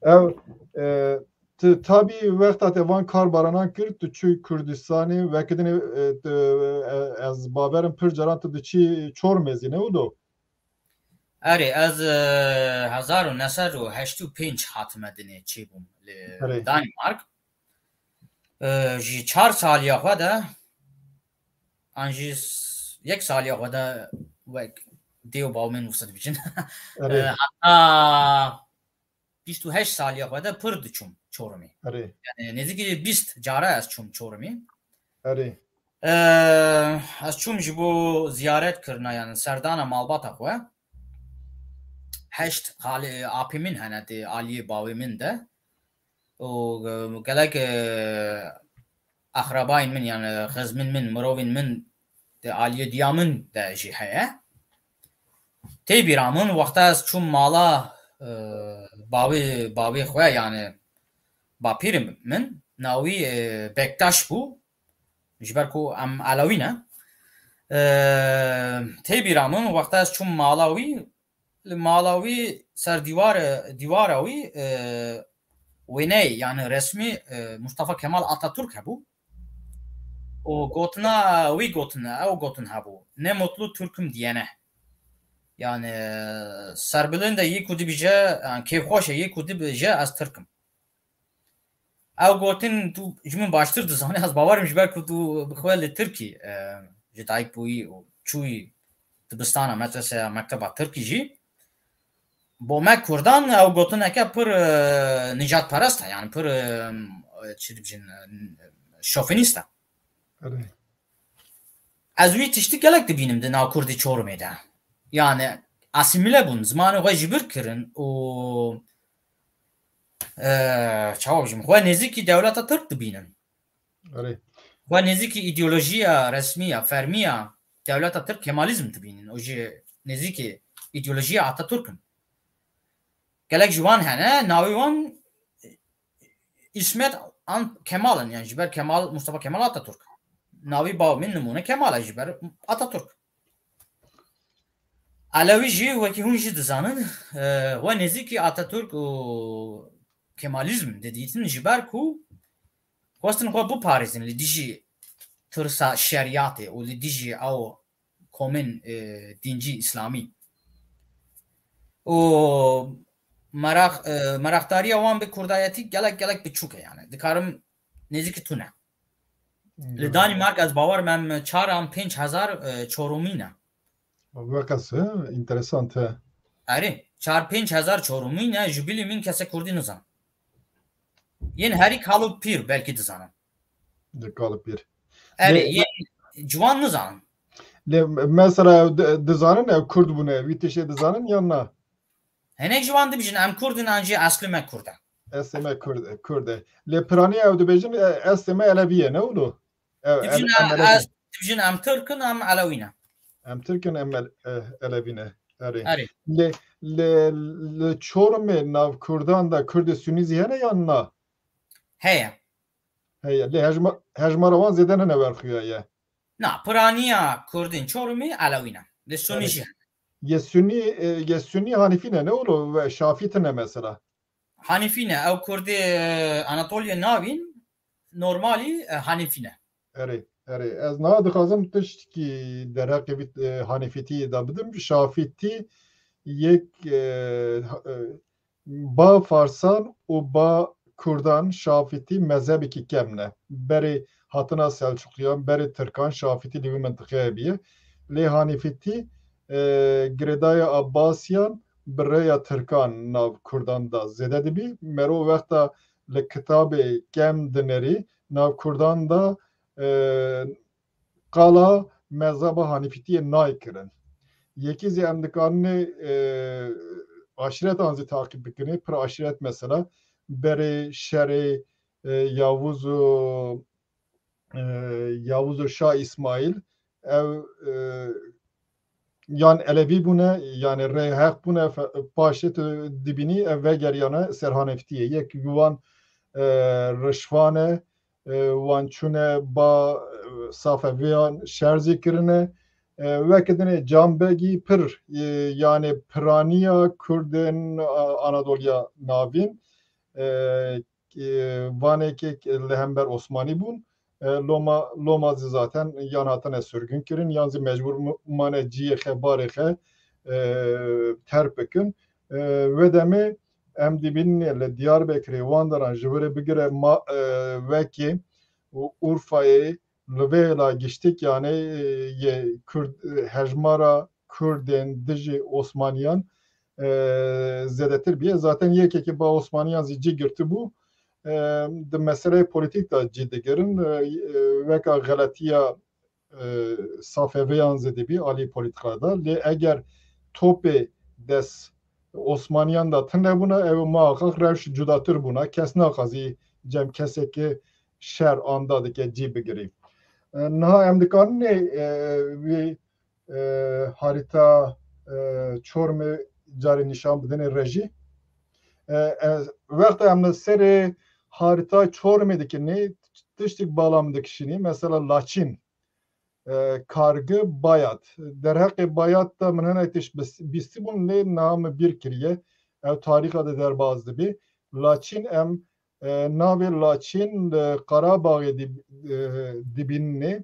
Ew, e, tu tabî wexta te van kar baranan kir, tu çû Kurdistanê, wekî dinê, e, tu, e, ez bawerim pir caran tu diçî Çorumê zî, ne wilo? Erê, ez, e, hezar û neh sed û heştê û pênc hatime dinê çêbûm li Erê. Danimark. E, ji çar saliya xwe de, an jî s-, yek saliya xwe de wek dê û baw min wisa dibêjin. Erê. E, heta bîst û heşt saliya xwe de pir diçûm Çorumê. Erê. Yani nêzîkî bîst cara ez çûm Çorumê. Erê. Ee, ez çûm ji bo ziyaret kirina, yani serdana malbata xwe. Heşt xalê, apê min hene di aliyê bawê min de. Û, e, gelek, e, axrabayên min, yani xizmên min, mirovên min di aliyê diya min de jî heye. Tê bîra min, wexta ez çûm mala, e, bawê, bawê xwe, yani bapîrê min, navî, e, Bektaş bû. Ji ber ku em Elewî ne. E, tê bîra min, wexta ez çûm mala wî, li mala wî ser dîwar, dîwara wî, e, wêneyê, yani resmî, e, Mustafa Kemal Atatürk hebû. û gotina wî gotin, ew gotin hebû. Ne mutlu Türk'üm diyene. Yani serbilind e yê ku dibêje, yani kêfxweş e yê ku dibêje ez Tirk im. Ew gotin tu ji min baştir dizanî, ez bawer im ji ber ku tu bi xwe li Tirkî, e, ji dayik bûyî û çûyî dibistana, medreseya, mekteba Tirkî jî. Bo me Kurdan ew gotineke pir, e, nijadperest e, yani pir, e, çi dibêjin, e, şofinîst e. Erê. Ez wî tiştî gelek dibînim di nav Kurdî Çorumê de. Yani asîmîle bûn, zimanê xwe ji bir kirin û, e, çawa bijim, xwe nêzîkî dewleta Tirk dibînin. Erê. Xwe nêzîkî îdeolojiya resmî ya, fermî ya dewleta Tirk Kemalîzm dibînin. Û ji nêzîkî îdeolojiya Atatürk in. Gelek ji wan hene, navê wan, e, Îsmet an Kemal in, yani ji ber Kemal, Mustafa Kemal Atatürk. Navê bav min nimûne Kemal e ji ber Atatürk. Elewî jî wekî hûn jî dizanin, e, we nêzîkî Atatürk û Kemalîzm didîtin ji ber ku xwestin xwe biparêzin li dijî tirsa şeriyatê û li dijî ew komên, e, dîncî îslamî. Û meraq, e, meraqdariya wan bi kurdayetî gelek, gelek biçûk e yani. Dikarim nêzîkî tune. Li Danîmark ez bawer me em çar an pênc hezar, e, Çorumî ne. Wekas, he, interesant, he. Erê, çar pênc hezar Çorumî ne, ji bilî min kesek Kurdî nizan. Yên herî kal û pîr belkî dizanin. Di kal û pîr. Erê, lê, yên ciwan nizanin. Lê mesela ew di-, dizanin ew Kurd bûne, wî tiştê dizanin yan na? Hinek ji wan dibêjin, em Kurd in, an jî eslê me Kurd e. Eslê me Kurd, Kurd e. Lê piranî ew dibêjin, e, eslê me Elewî ye, ne wilo? Ew, Dibêjin, em, em e, Elewî. Ez dibêjin, em Tirk in, em Elewî ne. Em Tirk in, em El-, e, Elewî ne. Erê. Erê. Lê, lê, li Çorumê nav Kurdan de Kurdê Sunî zî hene yan na? Heye. Heye. Lê hejma-, hejmara wan zêde nene wer xuya ye. Na, piraniya Kurdên Çorumê Elewî ne. Lê Sunî Erê. Jî hene. Yê Sunî, e, yê Sunî Hanîfî ne, ne wilo, ve Şafî tine mesela. Hanîfî ne. Ew Kurdê, e, Anatolya navîn normalî, e, Hanîfî ne. Erê, erê. Ez niha dixwazim tiştkî derheqê vî, e, Hanîfîtiyê de bidim. Şafîtî yek, e, ha-, e, ba Farsan û ba Kurdan Şafîtî mezhebekî kevn e. Berê hatina Selçuqiyan, berê Tirkan Şafîtî li wî mintiqeyê bîye. Lê Hanîfîtî, e, girêdayê Abbasiyan bi rêya Tirkan nav Kurdan de zêde dibî. Mero wexta li kitabê kevn dinerî, nav Kurdan de, e, qala mezheba Hanîfîtiyê nayê kirin. Yekî zî em dikarinê, e, aşiretan zî taqîb bikinê. Pir aşiret mesela berê şerê, e, Yavuz û, e, Yavuz û Şah Îsmaîl ew, e, yan Elevî bûne, yanî rê heq bûne, fe-, paşê tu dibînî ev vegeriyane ser Hanîfitiyê. Yek ji wan, e, Rişvan e, e, wan çûne ba, e, Safeviyan şer zî kirine. E, weke dinê Canbegî pir, e, yanî piraniya Kurdên, e, Anadoliya Navîn, e, e, vanekê li hember Osmanî bûn. E, loma, loma zî zaten yan hatine sirgûn kirin, yan zî mecbûr mu-, mane ciyê xe, barê xe, e, terk bikin. E, wê demê em dibînin li Diyarbekirê, wan deran ji virê bigire ma-, e, wekî û Urfayê, li vê hêla giştik, yanî, e, yê Kurd, e, hejmara Kurdên dijî Osmaniyan, e, zêdetir bîye. Zaten yekekî ba Osmaniyan zî cî girtibû. E, di meseleyê polîtîk de cî digirin. E, e, weka xeletiya, e, Safeviyan zî dibî alî polîtîka de. Lê eger topê dest Osmaniyan de tune bûna, ew muhaqqaq rewş cudatir bûna. Kes naxwazî cem kesekî şer anda dike cî bigirî. E, niha em dikarinê, e, wî, e, harîta, e, Çormê carê nîşan bidinê rejî. E, e, wexta em li serê harîta Çormê dikinê, tiştik bala min dikişînî. Mesela Laçîn, e, Kargi, Bayat. Derheqê Bayat de min hinek tişt bis-, bîstî bûn, lê niha min bîr kiriye. Ew tarîxa de derbas dibî. Laçîn em E, navê Laçîn li Qarabaxê dib-, e, dibîninê,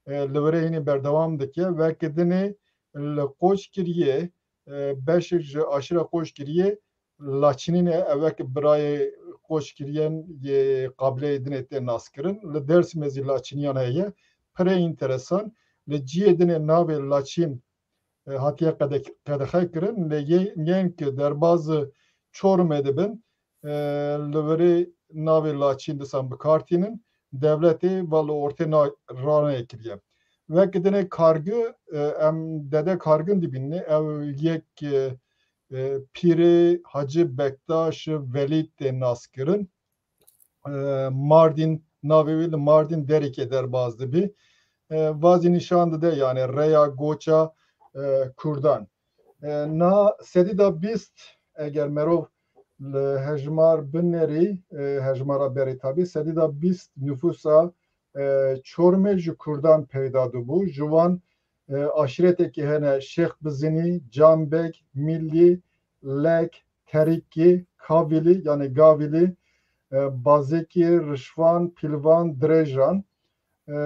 e, li virê hînê berdewam dike. Weke dinê li Qoçgiriyê, e, beşek ji aşîra Qoçgiriyê Laçinî ne, ew wek birayê Qoçgiriyan yê qabileyê dinê tê naskirin. Li Dêrsimê zî Laçiniyan heye. Pirê înteresan, li ciyê dinê navê Laçîn, e, hatiye qede-, qedexe kirin. Lê yê-, yên ki derbaz Çorumê dibin, e, li virê navê Laçîn disan bi kar tînin. Dewletê va li ortê na-, raneyê kiriye. Wek dinê kargi, e, em dede kargin dibînin. Ew yek, e, e, pîrê Hacı Bektaş Velîd tê naskirin. E, Mardîn, navê wî li Mardîn derîkê derbaz dibî. E, vazî nîşan dide, yani rêya goça, e, Kurdan. E, na sedî da bîst, eger merov li hejmar binerî, e, hejmara berê tabî, sedî da bîst nüfusa, e, Çorumê ji Kurdan peyda dibû. Ji wan, e, aşîretekî hene Şêx Bizinî, Canbeg, Millî, Lek, Terîkî, Kavilî, yani Gavilî, e, Bazekî, Rişvan, Pilvan, Dirêjan. E,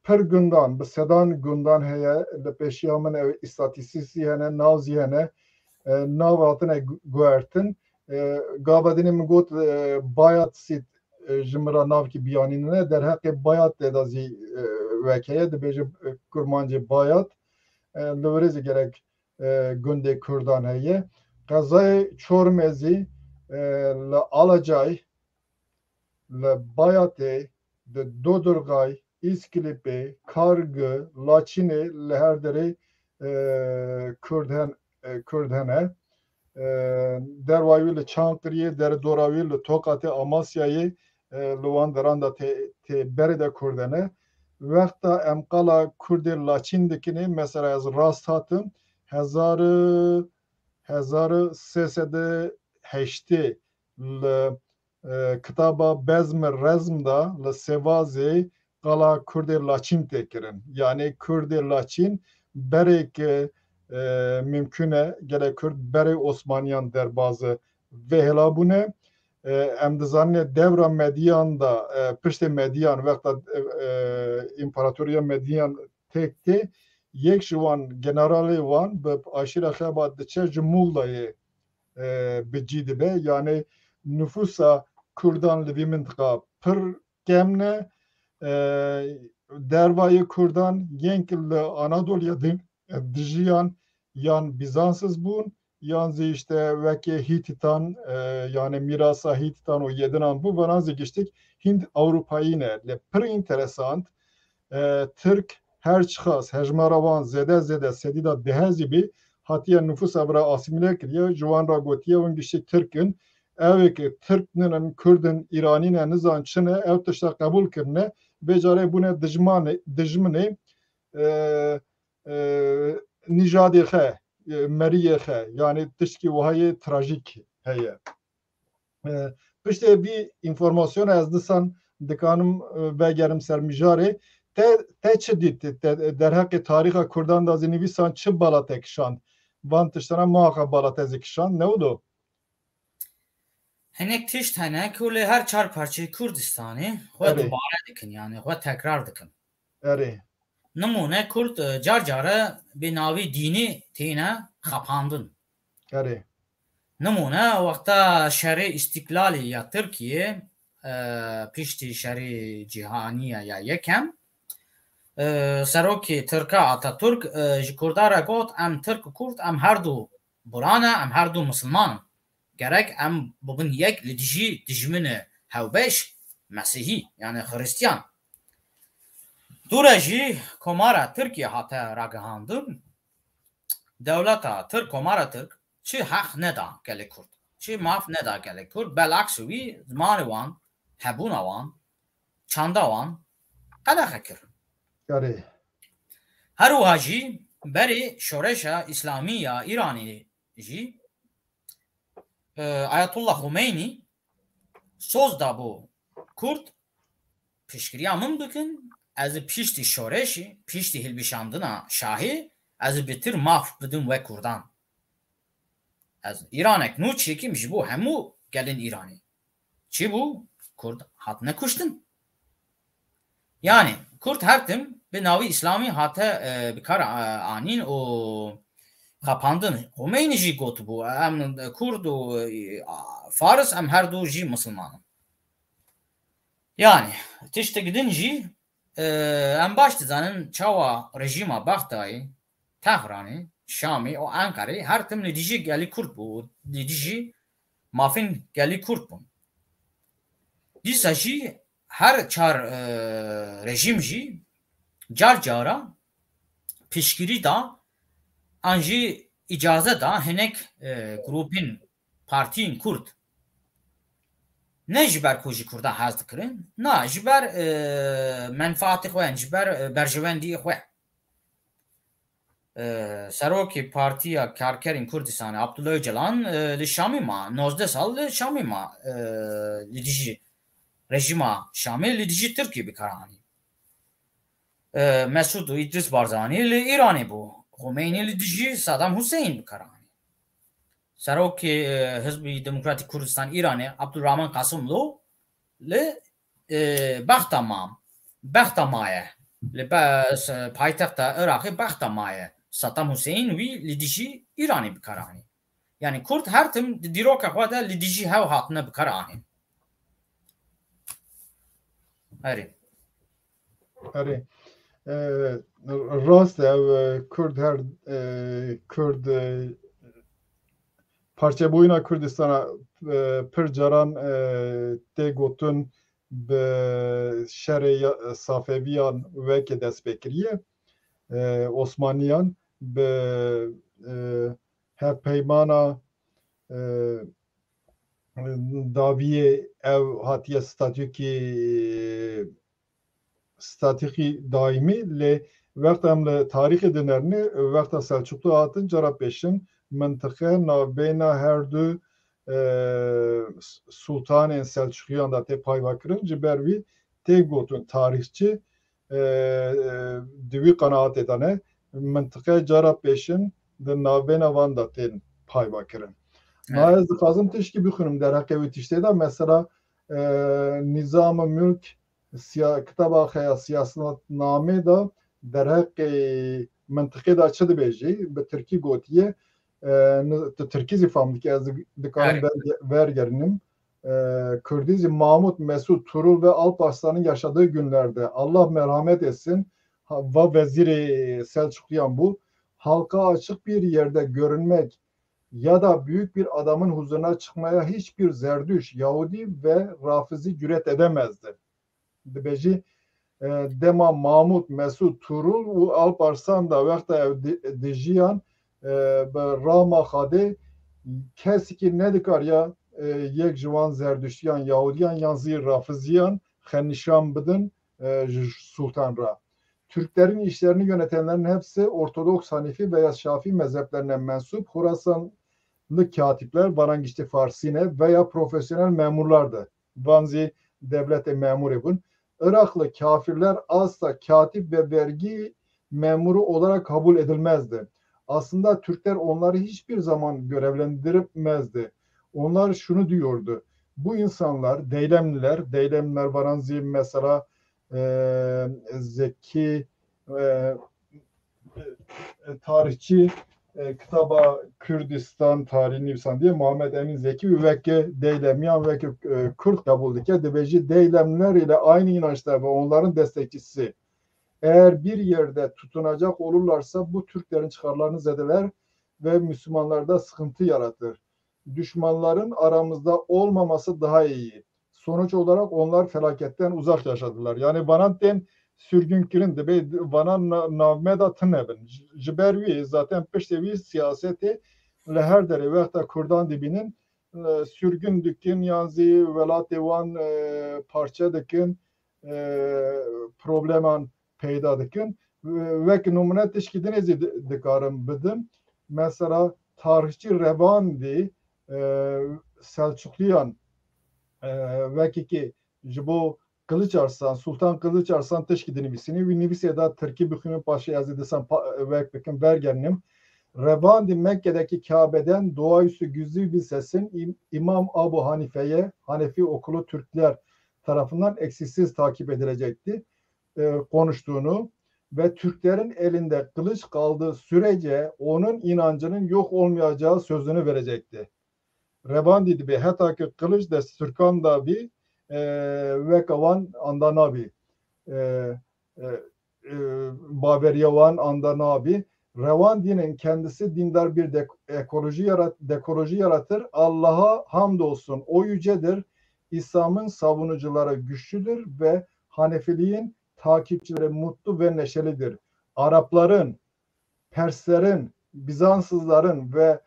pir gundan, bi sedan gundan heye, li pêşiya min ew îstatîstîsî hene, nav zî hene, e, nav hatine gu-, guhertin. E, gava dinê min got, e, Bayat Sît, e, ji min re navkî biyanînine, derheqê Bayat tê de zî, e, wek heye, dibêje, e, kurmancê Bayat. E, li virê zî gerek, e, gundê Kurdan heye. Qezayê Çorumê zî, e, li Alacay, li Bayatê, di Dodurgay, Îskilipê, Kargi, Laçînê li her derê, e, Kurd hen-, e, Kurd hene. E, derwa wî li Çankiriyê, deredora wî li Tokatê, Amasyayê, e, li wan deran de tê, tê berê de Kurd hene. Wexta em qala Kurdê Laçîn dikinê, mesela ez rast hatim, hezar, hezar sê sed û heştê li, e, kitaba Bezmi Rezm de li Sêvazê qala Kurdê Laçîn tê kirin. Yanî Kurdê Laçîn berê ki, e, mimkun e gelek Kurd berê Osmaniyan derbazî vê hêla bûne. E, em dizanin dewra Mediyan de, e, piştê Mediyan, wexta, e, e, împaratoriya Mediyan têk tê, yek ji wan, generalê wan bi aşîra Xebat diçe ji Muğlayê, e, bi cî dibe. Yanî nüfusa Kurdan li vî mintiqa pir kemne. E, dervayê Kurdan yên ki li Anadolya di-, dijiyan yan Bizansiz bûn, yan zî işte wekê Hîtîtan, e, yani mîrasa Hîtîtan û Yedinan bû, vanan zî giştik Hînd Ewropayî ne. Lê pir înteresant, e, Tirk her çiqas hejmara wan zêde zêde sedî da dehe zî bî, hatiye nüfusa vira asîmîle kiriye, ji wan ra gotiye hûn giştî Tirk in. Ew ê ki Tirk ninin, Kurd in, Îranî ne, nizan çi ne, ew tişta qebûl kirine, vê carê bûne dijmanê, dijminê, e, e, nîjadê xe, e, meriyê xe, yani tiştkî wahayê trajîk heye. E, piştê vî înformasyona ez disan dikanim, e, vegerim ser mijarê. Te, te çi dît? Te, derheqê tarîxa Kurdan da zî nivîsan çi bala te kişand? Van tiştana muhaqa bala te zî kişand, ne wilo? Hinek tişt hene ku lê her çar parçeyê Kurdistanê xwe Erê. dubare dikin, yani xwe tekrar dikin. Erê. Nimûne Kurd, e, car care bi navî dînî têne xapandin. Erê. Nimûne wexta şerê îstîklalê ya Tirkiyê, e, piştî şerê cîhanî ya, ya yekem, e, serokê Tirka Ataturk, e, ji Kurda re got, em Tirk û Kurd, em her du bura ne, em her du misilman in. Gerek em bibin yek li dijî dijminê hewbeş, Mesîhî, yani Xiristiyan. Dûre jî Komara Tirkiye hate ragihandin, dewleta Tirk, Komara Tirk çi heq neda gelê Kurd, çi maf neda gelê Kurd, belaks wî zimanê wan, hebûna wan, çanda wan qedexe kir. Erê. Her wiha jî berê şoreşa Îslamî ya Îranê jî, e, Ayetullah Xumeynî soz dabû Kurd, piştgiriya min bikin, ez ê piştî şoreşê, piştî hilbişandina şahê, ez ê bitir maf bidim we Kurdan. Ez Îranek nû çêkim ji bo hemû gelên Îranê. Çi bû? Kurd hatine kuştin. Yani Kurd her tim bi navî Îslamî hate e, bi kar e, anîn û xapandin. Xomeyni jî gotibû, em Kurd û e, Faris, em her du jî misilman in. Yani tiştek din jî e, em baş dizanin çawa rejîma Bexdayê, Tehranê, Şamê û Enqerê her tim li dijî gelî Kurd bû, li dijî mafên gelî Kurd bûn. Dîsa jî her çar e, rejîm jî car cara piştgirî da an jî îcaze da hinek e, grûpên partiyên Kurd. Ne ji ber ku ji Kurda hez dikirin, na ji ber e, menfaatê xwe, ji ber e, berjewendiyê xwe. E, Serokê Partiya Karkerên Kurdistanê Abdullah Öcalan e, li Şamê ma, nozdeh sal li Şamê ma e, li dijî rejîma Şamê li dijî Tirkiyê bi kar anî. E, Mesûd û Îdris Barzanî li Îranê bû. Xomeyni li dijî Saddam Hussein bi kar anî. Serokê e, Hizbî Demokratîk Kurdistan Îranê Abdurrahman Qasimlo li e, Bexda ma, Bexda maye. Li be, s- paytexta Iraqê Bexda maye. Saddam Hussein wî li dijî Îranê bi kar anî. Yani Kurd her tim di dîroka xwe de li dijî hev hatine bi kar anîn. Erê. Erê. E, rast e, ev, e, Kurd her, e, Kurd, e, parçebûyîna Kurdistana, e, pir caran, e, tê gotin bi şerê ya-, Safeviyan weke dest pê kiriye. E, Osmaniyan bi, e, hevpeymana, e, dawiyê ew hatiye statûkî, statûkî daîmî, lê wexta em li tarîxê dinerinê, wexta Selçuklu hatin, cara pêşin mintiqe navbeyna her du, e, sultanên Selçukiyan de tê payva kirin. Ji ber wî tê gotin tarîxçî, e, e, di wî qenaatê de ne, mintiqe cara pêşin di navbeyna van de tên payva kirin. Ma ez dixwazim tişkî bixwînim derheqê wî tiştê de. Mesela, e, Nîzam-ı Mülk siya-, kitaba xwe ya siyasetnamê de derheqê mintiqê de çi dibêjî? Bi tirkî gotiye, e, ni-, tu tirkî zî fam dikî, ez di-, dikarim Erê. verge-, vergerinim. E, Kurdî zî Mahmut, Mesut, Tuğrul ve Alparslan'ın yaşadığı günlerde, Allah merhamet etsin, ha, va vezîrê Selçukluyan bû, halka açık bir yerde görünmek ya da büyük bir adamın huzuruna çıkmaya hiçbir Zerdüşt, Yahudi ve Rafizi cüret edemezdi. Dibêjî, e, dema Mahmut, Mesut, Tuğrul û Alparslan da wexta ew di-, dijiyan, e, bi rama Xadê kesikî nedikariya, e, yek ji wan Zerdüştiyan, Yahudiyan yan zî Rafiziyan xwe nîşan bidin, e, ji sultan ra. Türklerin işlerini yönetenlerin hepsi Ortodoks, Hanefi veya Şafii mezheplerine mensup Horasanlı katipler, varan giştî Farsî ne, veya profesyonel memurlardı. Van zî devletê memurê bûn. Iraklı kafirler asla katip ve vergi memuru olarak kabul edilmezdi. Aslında Türkler onları hiçbir zaman görevlendirmezdi. Onlar şunu diyordu. Bu insanlar, Deylemliler, Deylemliler varan zî mesela, e, Zeki, e, e, tarihçi, e, kitaba Kürdistan tarihini nivîsandiye Muhammed Emin Zeki û weke Deylemiyan, weke, e, Kürt kabul dike. Dibêjî Deylemliler ile aynı inançta ve onların destekçisi eğer bir yerde tutunacak olurlarsa bu Türklerin çıkarlarını zedeler ve Müslümanlarda sıkıntı yaratır. Düşmanların aramızda olmaması daha iyi. Sonuç olarak onlar felaketten uzak yaşadılar. Yani vanan tên sürgün kirin dibe, vanan na-, navme da tine bin. Ji, ji ber wî zaten piştê wî siyasetê li her derê wexta Kurdan dibînin, e, sürgün dikin, yan zî welatê wan, e, parçe dikin, e, probleman peyda dikin. Wek nimûne tişkî dinê zî di-, dikarim bidim. Mesela tarihçî Revandî, e, Selçukliyan, e, wekî ki ji bo Kılıç Arslan, Sultan Kılıç Arslan tişkî dinivîsînî, wî nivîsê da tirkî bixwînim, paşê ez ê disan pa-, wek bikim, vergerinim. Revandi Mekke'deki Kabe'den doğaüstü gizli bir sesin İm- İmam Abu Hanife'ye, Hanefi okulu Türkler tarafından eksiksiz takip edilecekti, e, konuştuğunu ve Türklerin elinde kılıç kaldığı sürece onun inancının yok olmayacağı sözünü verecekti. Revandî dibê heta ki qiliç dest Tirkan da bî, e, weke wan anda nabî. E, e, e, baveriya wan anda nabî. Revandînin kendisi dindar bir dek- ekoloji yarat- dekoloji yaratır. Allah'a hamdolsun, o yücedir. İslam'ın savunucuları güçlüdür ve Hanefiliğin takipçileri mutlu ve neşelidir. Arapların, Perslerin, Bizanslıların ve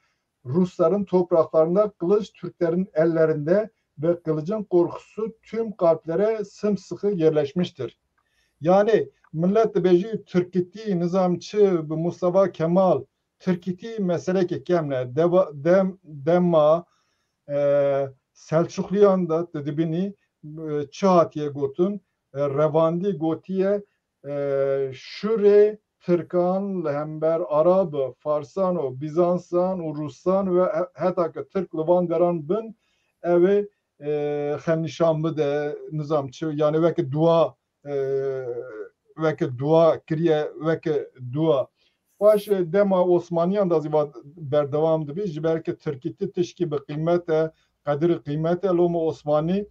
Rusların topraklarında kılıç Türklerin ellerinde ve kılıcın korkusu tüm kalplere sımsıkı yerleşmiştir. Yani millet dibêjî Tirkîtî, nizam çi, bi Mustafa Kemal, Tirkîtî meseleke kem ne. Deva, dem, dema e, Selçukliyan de tu dibînî, e, çi hatiye gotin, e, Revandî gotiye, e, şurê Tirkan li hember Arab, Farsan û Bizansan û Rusan ve he- heta ke Tirk li van deran bin, ew ê, e, xwe nîşan bide, nizam çi, yani weke dua, e, weke dua kiriye, weke dua. Paş, e, dema Osmaniyan da zî va berdewam dibî, ji ber ke Tirkîtî tişkî bi qîmet e, qedir qîmet e, loma Osmanî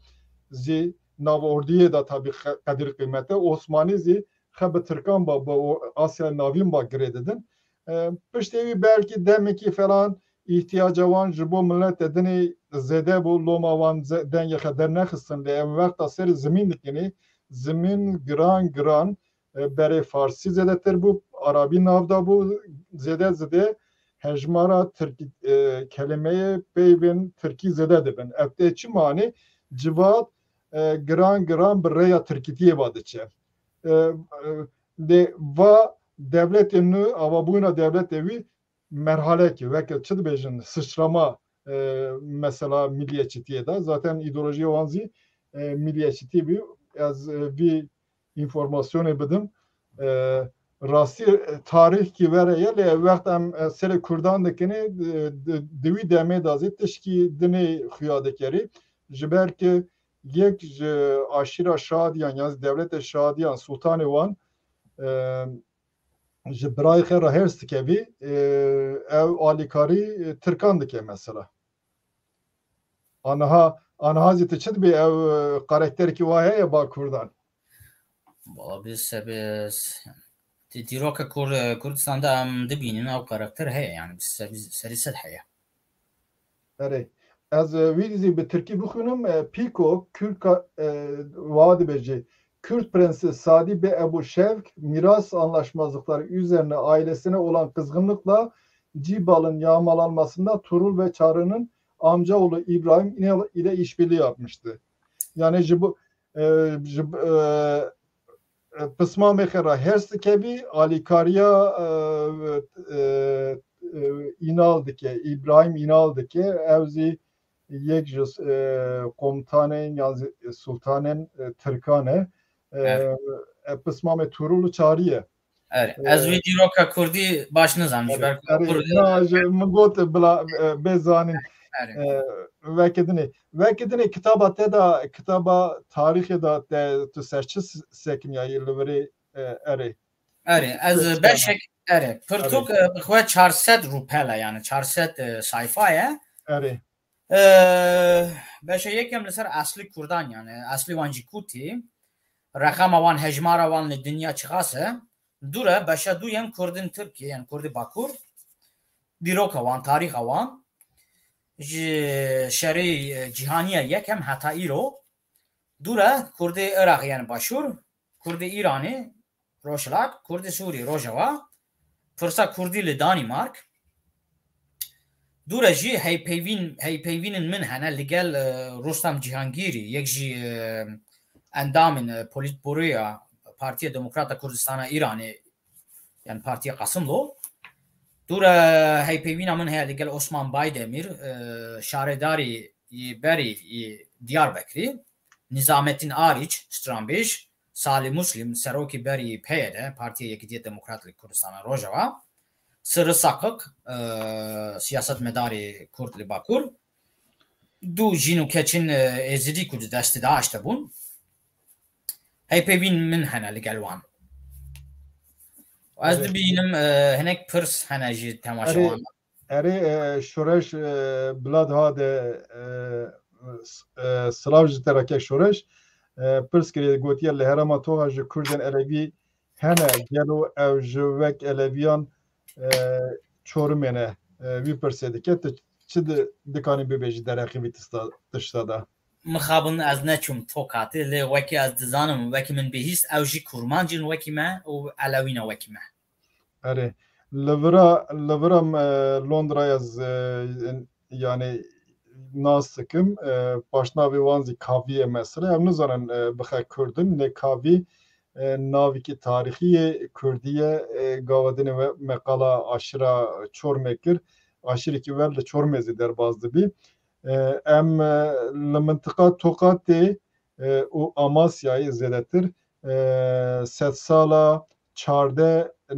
zî nav ordiyê de tabî qe- qedir qîmet e. Osmanî zî xe bi Tirkan ba, bi o Asya Navîn ba girê didin. E, piştê wî belkî demekî falan îhtiyaca wan ji bo milete dinê zêde bû, loma wan ze- dengê xe dernexistin, lê em wexta serê zimîn dikinê, zimîn giran giran, e, berê farsî zêdetir bû, arabî nav da bû, zêde zêde hejmara tirkî, e, kelimeyê peyvên tirkî zêde dibin. Ev tê çi manî? Civat, e, giran giran bi rêya tirkîtiyê va diçe. E, e, lê va dewletê nû, avabûna dewletê wî merhalekî, weke çi dibêjin, sıçrama, e, mesela milliyetçitiyê de. Zaten îdeolojiyê wan zî, e, milliyetçitî bî. Ez, e, vî înformasyonê bidim. E, rastî, e, tarîh kî were ye, lê wext em, e, serê Kurdan dikinê, e, di, di wî demê de zî tişkî dinê xuya dikerî. Ji ber ki yek ji aşîra Şadiyan, yan dewletê Şadiyan, sultanê wan, e, ji birayê xwe re hêrs dikevî, e, ew alîkarî, e, Tirkan dike mesela. Aniha, aniha zî tu çi dibî ew, e, karakterekî wa heye ba Kurdan? Wala bi se-, bi s-, di dîroka Kur-, Kurdistan de em dibînin ew karakter heye, yani bi se-, bi serî sed heye. Erê. Ez, e, wî zî bi tirkî bixwînim. E, Pîko, Kürka, e, wa dibêje, Kürt prensi Sadi Bey Ebu Şevk, miras anlaşmazlıkları üzerine ailesine olan kızgınlıkla Cibal'ın yağmalanmasında Tuğrul ve Çağrı'nın amcaoğlu İbrahim İnal ile işbirliği yapmıştı. Yani ji bu, e, ji, e, e, pismamê xwe re hêrs dikevî, alîkariya, e, e, e, Înal dike, Îbrahîm Înal dike. Ew zî yek ji, e, komutanên yan zî sultanên, e, Tirkan e. E, Evet. e, pismamê Tuğrul û Çağrı ye. Erê. E, Ez wî dîroka Kurdî baş nizanim, ji Erê, ber ku erê, Kurd na, ji min got bila, e, bê zanîn. Erê. E, veke dinê. Veke dinê kitaba te de, kitaba tarîxê de te, tu ser çi s-, sekiniya yê li virê, e, erê? Erê, ez Çi beşek, erê, pirtûk, Erê. e, bi xwe çar sed rûpel e, yani çar sed, e, sayfa ye. Erê. E, beşe yekem li ser eslî Kurdan, yani eslî wan jî Kurdî. Reqema wan, hejmara wan li dinya çiqas e. Dûre beşa duyem Kurdên Tirkiyê, yani Kurdê Bakur. Dîroka wan, tarîxa wan. Ji şerê, e, cîhaniya yekem heta îro. Dûre Kurdê Iraqê, yani Başûr, Kurdê Îranê, Rojhilat, Kurdê Sûrî, Rojava, Pirsa Kurdî li Danîmark. Dûre jî heypeyvîn-, heypeyvînên min hene li gel, e, Rustam Cihangîrî, yek jî, e, endamên, e, polîtburoya Partiya Demokrata Kurdistana Îranê, yani Partiya Qasimlo. Dûre heypeyvîna min heye li gel Osman Baydemîr, e, şaredarî yê berî yê Diyarbekirî, Nizamettin Ariç, stranbêj, Salih Muslim, serokê berî P Y D, Partiya Yekîtiya Demokrat li Kurdistana Rojava. Sirri Sakik, e, siyasetmedarê Kurd li Bakur, du jin û keçin, e, Êzidî ku di destê DAIŞ de bûn, heypêvîn min hene li gel wan. Ez Erê. dibînim, e, hinek pirs hene ji temaşewan. Erê, erê, e, Şoreş, e, bila diha de, e, s-, e, silav ji te re kek Şoreş. E, pirs kiriye, gotiye li herêma Toxa ji Kurdên Elewî hene, gelo ew ji wek Eleviyan, e, Çorumê ne? E, wî pirsê dike, tu çi di-, dikanî bibêjî derheqê vî tista-, tişta de? Mixabin ez neçûm Tokatê, lê wekî ez dizanim, wekî min bihîst, ew jî Kurmanc in wekî me û Elewî ne wekî me. Erê. Li vira, li vira me Londraya ez, e, yani nas dikim. E, paşnavê wan zî Kavî ye mesela. Em nizanin, e, bixe Kurd in, lê Kavî, e, navîkî tarîxî yê Kurdî ye. E, gava dinê we meqala aşira Çormê kir. Aşirekî wer li Çormê zî derbas dibî. E, em, e, li mintiqa Toqatê, e, û Amasyayê zêdetir, e, sedsala çardeh, e,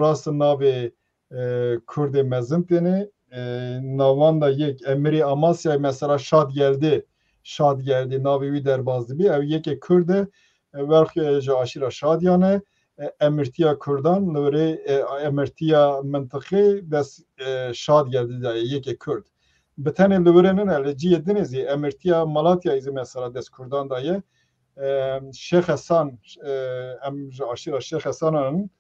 rast navê, e, Kurdê mezin têne. E, navan da yek Emirê Amasyayê mesela Şadgeldê, Şadgeldê navê wî derbas dibî. Ew yekê Kurd e, e, welxî ji aşîra Şadiyan e. E, emirtiya Kurdan, li wirê, e, emirtiya mintiqê dest, e, Şadgeldê daye yekê Kurd. Bi tenê li wirê nine, li cihê dinê zî emirtiya Malatyayê zî mesela dest Kurdan daye. E, Şêx Hesan, e, em ji aşîra Şêx Hesanan in.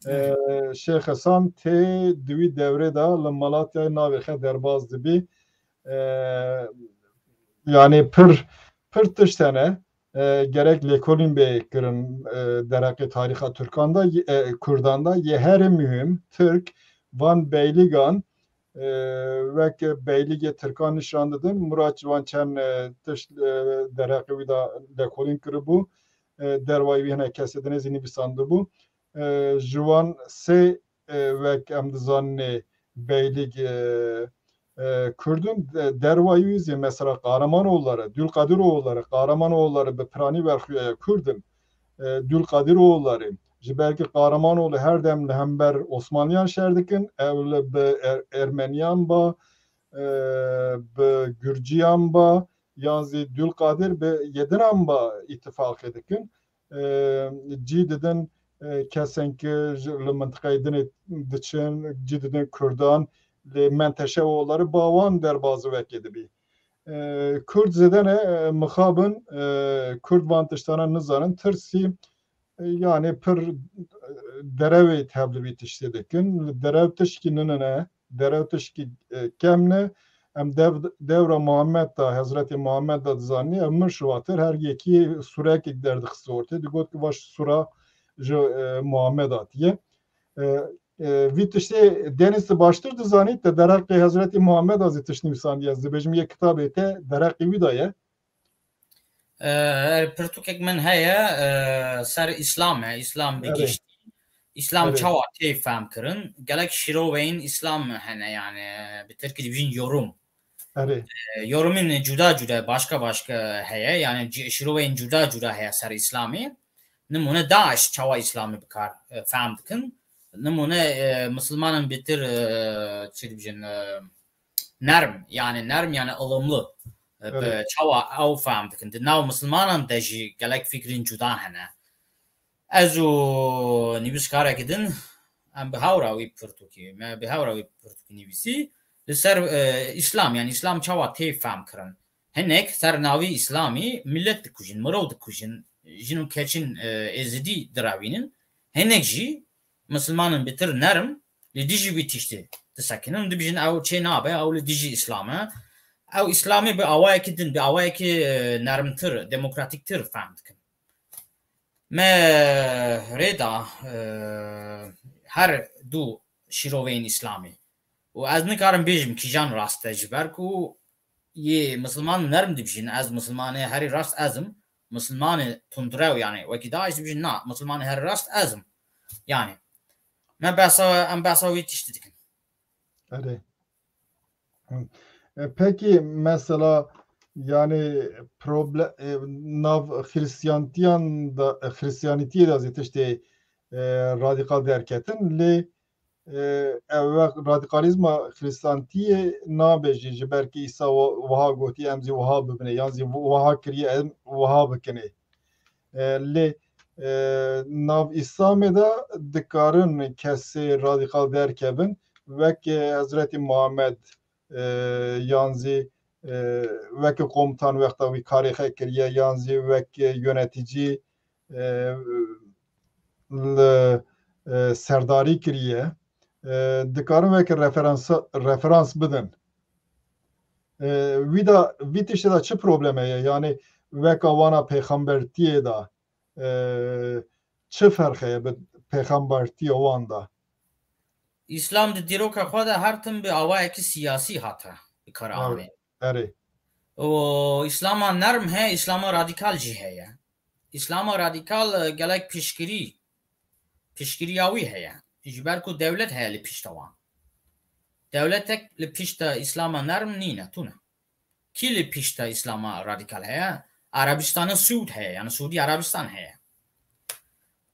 E, Şêx Hesan tê di wî devrê de li Malatyayê navê xwe derbas dibî. E, yani pir, pir tişt hene, e, gerek lêkolîn bê kirin, e, derheqê tarîxa Tirkan de, e, Kurdan de, yê herî muhîm, Tirk, van beyligan, e, wek beyligê Tirkan nîşan didin. Murat ji wan çend, e, tişt, e, derheqê wî de lêkolîn kiribû. E, dervayî wî hinek kesê dinê zî nivîsandibû. E, ji wan sê, e, wek em dizanin beylig, e, e, Kurd in, de-, dervayî wî zî mesela Kahramanoğulları, Dülkadiroğulları, Kahramanoğulları bi piranî welxuya Kurd in. E, Dülkadiroğulları, ji ber ki Kahramanoğlu her dem li hember Osmanliyan şer dikin, ew li bi Er-, Ermeniyan ba, e, bi Gurciyan ba, yan zî Dülkadir bi Yediran ba îtifaqê dikin. E, cî didin, e, kesên ki ji, li mintiqeyê dinê diçin, cî didin Kurdan, lê Menteşeoğulları ba wan derbazî wekê dibî. E, Kurd zêde ne, e, mixabin, e, Kurd van tiştana nizanin, tirsî, e, yani pir, e, derewê tevlivî tiştê dikin. Li derew tişkî nine ne, derew tişkî, e, kem ne. Em dev-, dewra Muhammed da, Hezretê Muhammed da dizanî, ev min şiwatir, her yekî surekek derdixist ortê. Digot ki vaş sura ji, e, Muhammed hatiye. E, e, vî tiştê Deniz tu baştir dizanî, te derheqê Hezretê Muhammed a zî tişt nivîsandiye. Ez dibêjim yê kitabê te derheqê wî daye. E, pirtûkek min heye, e, ser Îslam e, Îslam bi Erê. giştî. Îslam Erê. çawa tê fehm kirin? Gelek şîroveyên Îslam hene, yani bi tirkî dibêjin yorum. Erê. E, yorumên cuda cuda, başka başka heye, yani ci-, şîroveyên cuda cuda heye ser Îslamê. Nimûne DAIŞ çawa Îslamê bi kar, e, fehm dikin. Nimûne, e, misilmanan bitir, e, çi dibêjin, e, nerm, yani nerm, yani ılımlı. E, Evet. bi çawa ew fehm dikin. Di nav misilmanan de jî gelek fikrên cuda hene. Ez û nivîskarekî din, em bi hawra wî pirtûkî, me bi hawra wî pirtûkî nivîsî. Li ser, e, Îslam, yani Îslam çawa tê fehm kirin. Hinek ser navî Îslamî millet dikujin, mirov dikujin, jin û keçin, e, êzidî direvînin. Hinek jî misilmanin bitir nerm li dijî wî tiştê disekinin û dibêjin ew çê nabe, ew li dijî Îslam e. Ew Îslamê bi awayekî din, bi awayekî, e, nermtir, demokratîktir fehm dikin. Me rê da, e, her du şîroveyên Îslamê. Û ez nikarim bêjim kîjan rast e, ji ber ku yê misilman nerm dibijin, ez misilmanê herî rast ez im, misilmanê tundrew, yani wekî DAIŞ dibijin, na, misilmanê herî rast ez im. Yani, me behsa, em behsa wî tiştî dikin. Erê. E, peki mesela, yani, proble-, e, nav Hristiyantiyan da, e, Hristiyanîtiyê de zî tiştê, e, radîkal derketin, lê e, ev wext radikalîzma Xirîstantiyê nabe jî, ji ber ku Îsa wa-, wiha gotiye, em zî wiha bibine, yan zî wiha kiriye, em wiha bikinê. E, lê, e, nav Îslamê de dikarin kesê radîkal derkevin, wek, e, Hezretî Muhammed, e, yan zî, e, weke komutan wexta wî karê xwe kiriye, yan zî weke yöneticî, e, li, e, serdarî kiriye, e, dikarin weke referansa-, referans bidin. E, wî de, vî tiştê de çi probleme ye? Yani weka wana pêxembertiyê de, e, çi ferqe ye bi pêxembertiya wan de? Îslam di dîroka xwe de her tim bi awayekî siyasî hate bi kar Evet. anê. Erê. Û Îslama nerm heye, Îslama radîkal jî heye. Îslama radîkal, e, gelek piştgirî, piştgiriya wî heye. Ji ber ku dewlet heye li pişta wan. Dewletek li pişta Îslama nerm nîne, tune. Kî li pişta Îslama radîkal heye? Erebistana Siûd heye, yani Siûdî Erebistan heye.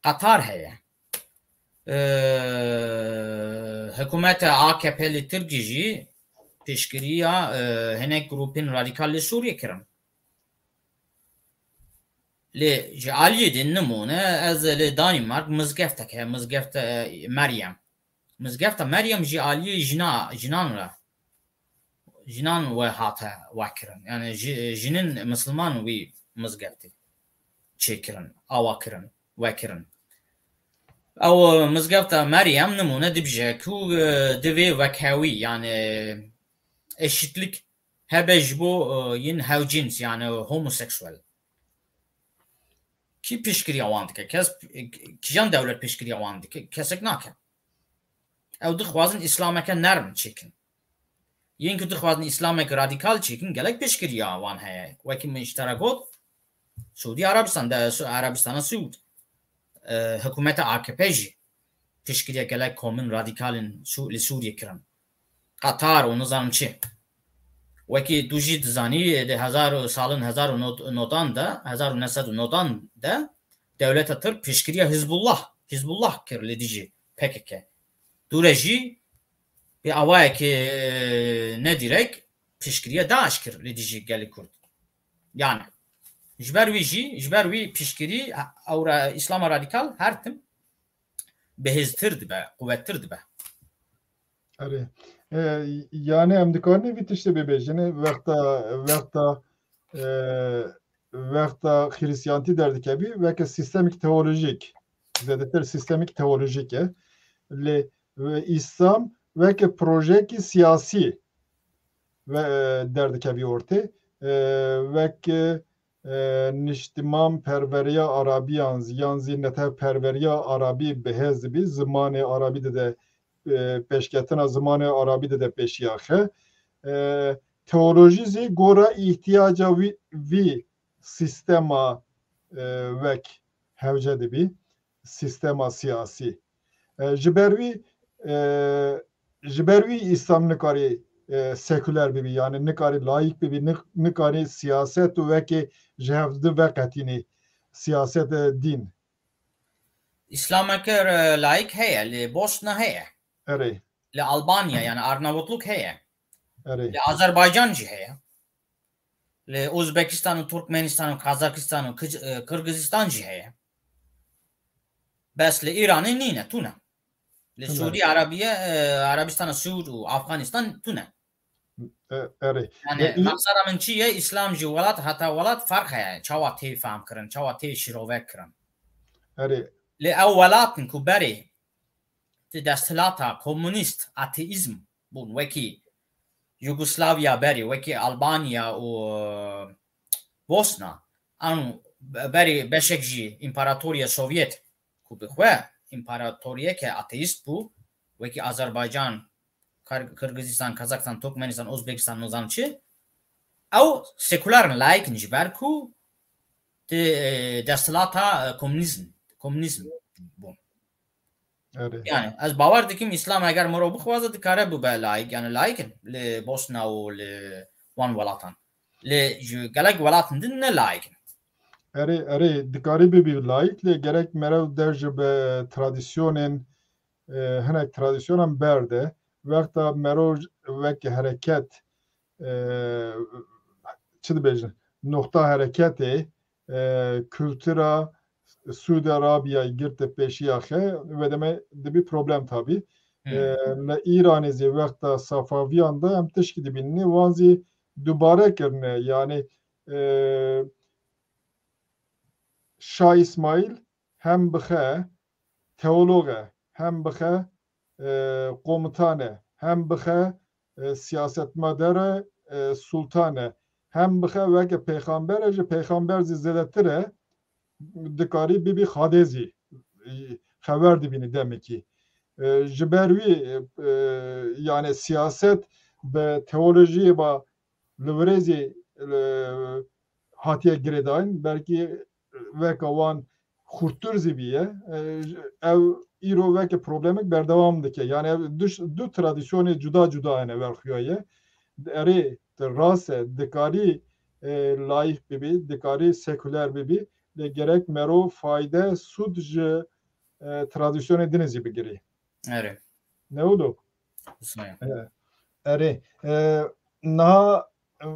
Qatar heye. Ee, hikûmeta A K P li Tirkî jî piştgiriya, e, hinek grûpên radîkal li Sûriyê kirin. Lê ji aliyê din nimûne, ez li Danîmark mizgeftek heye, mizgefta, e, Meryem. Mizgefta Meryem ji aliyê jina, jinan re, jinan we hate wekirin. Yani ji-, jinin misilman wî mizgeftê çêkirin, awa kirin, wekirin. Ew mizgefta Meryem nimûne dibije ku, e, divê wekhewî, yani eşitlik hebe ji bo, e, yên hewcîns, yani homoseksuel. Kî piştgiriya wan dike? Kes, kîjan dewlet piştgiriya wan dike? Kesek nake. Ew dixwazin Îslameke nerm çêkin. Yên ku dixwazin Îslameke radîkal çêkin, gelek piştgiriya wan heye. Wekî min ji te re got, Sûdî Erebistan de, Su-, Erebistana Siûd, e, hikûmeta A K P jî piştgiriya gelek komên radîkal in Sû-, li Sûriyê kirin. Qatar û nizanim çi. Wekî tu jî dizanî, di hezar û salin hezar û nod-, nodan de, hezar û neh sed û nodan de dewleta Tirk piştgiriya Hizbullah, Hizbullah kir li dijî P K K. Dûre jî bi awayekî, e, nedîrek piştgiriya DAIŞ kir li dijî gelê Kurd. Yani, ji ber wî jî, ji ber wî piştgirî, ew ra-, Îslama radîkal her tim bihêztir dibe, quwettir dibe. Erê. E, yani em dikarin vî tiştê bibêjin, wexta, wexta, e, wexta Xirîstiyantî derdikevî, weke sîstemik teolojîk, zêdetir sîstemik teolojîk e. Lê, e, Îslam weke projeyekî siyasî ve, e, derdikevî ortê. E, weke, e, niştiman perweriya Arabî yan zî, yan zî netew perweriya Arabî bi hêz dibî, zimanê Arabî dide, e, pêşketina zimanê Arabî dide pêşiya xe. E, teolojî zî gora îhtiyaca wî, vî sîstema, e, wek hewce dibî, sîstema siyasî. E, ji ber wî, e, ji ber wî Îslam nikarî, e, sekuler bibî, yani nikarî laîk bibî, nik-, nikarî siyaset û wekî ji hev di veqetînî, siyaset, e, dîn. Îslameke, e, laîk heye, li Bosna heye. Erê. Li Albanya, yani Arnavutluk heye. Erê. Li Azerbaycan jî heye. Li Uzbekistan û Turkmenistan û Kazakistan û Kij-, e, Kirgizistan jî heye. Bes li Îranê nîne, tune. Li Tune. Sûdî Arabiye, e, Arabistana Siûd û Afganistan tune. E, erê. Yani, E, î- maqsada min çi ye? Îslam ji welat heta welat ferq heye. Çawa tê fehm kirin, çawa tê şîrove kirin. Erê. Lê ew welatin ku berê di desthilata komunîst, ateîzm bûn, wekî Yugoslavya berê, wekî Albanya û, e, Bosna, an berê beşek jî împaratoriya Sovyet ku bi xwe împaratoriyeke ateîst bû, wekî Azerbaycan, Kar-, Kirgizistan, Kazakistan, Turkmenistan, Uzbekistan, nizam çi, ew sekular in, laîk in ji ber ku di, e, desthilata, e, komunîzm, komunîzm bûn. Erê. Yani, ez bawer dikim, Îslam eger mirov bixwaze, dikare bibe laîk. Yani, laîk in li Bosna û li wan welatan. Lê ji gelek welatên din ne laîk in. Erê, erê, dikarî bibî laîk, lê gerek meriv der ji bi tradisyonên, e, hinek tradisyonan berde. Wexta mero weke hereket, e, çi dibêjin, noqta hereketê, e, kultura Suudi Arabiyayê girte pêşiya xwe, ve deme dibî problem tabî. Hmm. E, li Îranê zî wexta Safaviyan de em tişkî dibînî, wan zî dubare kirine. Yani, e, Şah Îsmaîl hem bixe teolog e, hem bixe, e, komutan e, hem bixe, e, siyasetmedar e, e, sultan e, hem bixe weke pêxamber e, ji pêxamber zî zêdetir e, dikarî bibî xadê zî, e, xewer dibînî demekî. E, ji ber wî, e, e, yani siyaset bi teolojiyê ba li virê zî, e, hatiye girêdayîn, belkî weke wan xurttir zî bîye. E, ew îro weke problemek berdewam dike. Yani ev du, du tradisyonê cuda cuda hene werxuyaye. Erê, tu rast e, dikarî, e, laîk bibî, dikarî sekuler bibî, lê gerek mero fayde, sûd ji, e, tradisyonê din zî bigirî. Erê. Ne wilo? Wisa ye. E, erê. E, niha, e,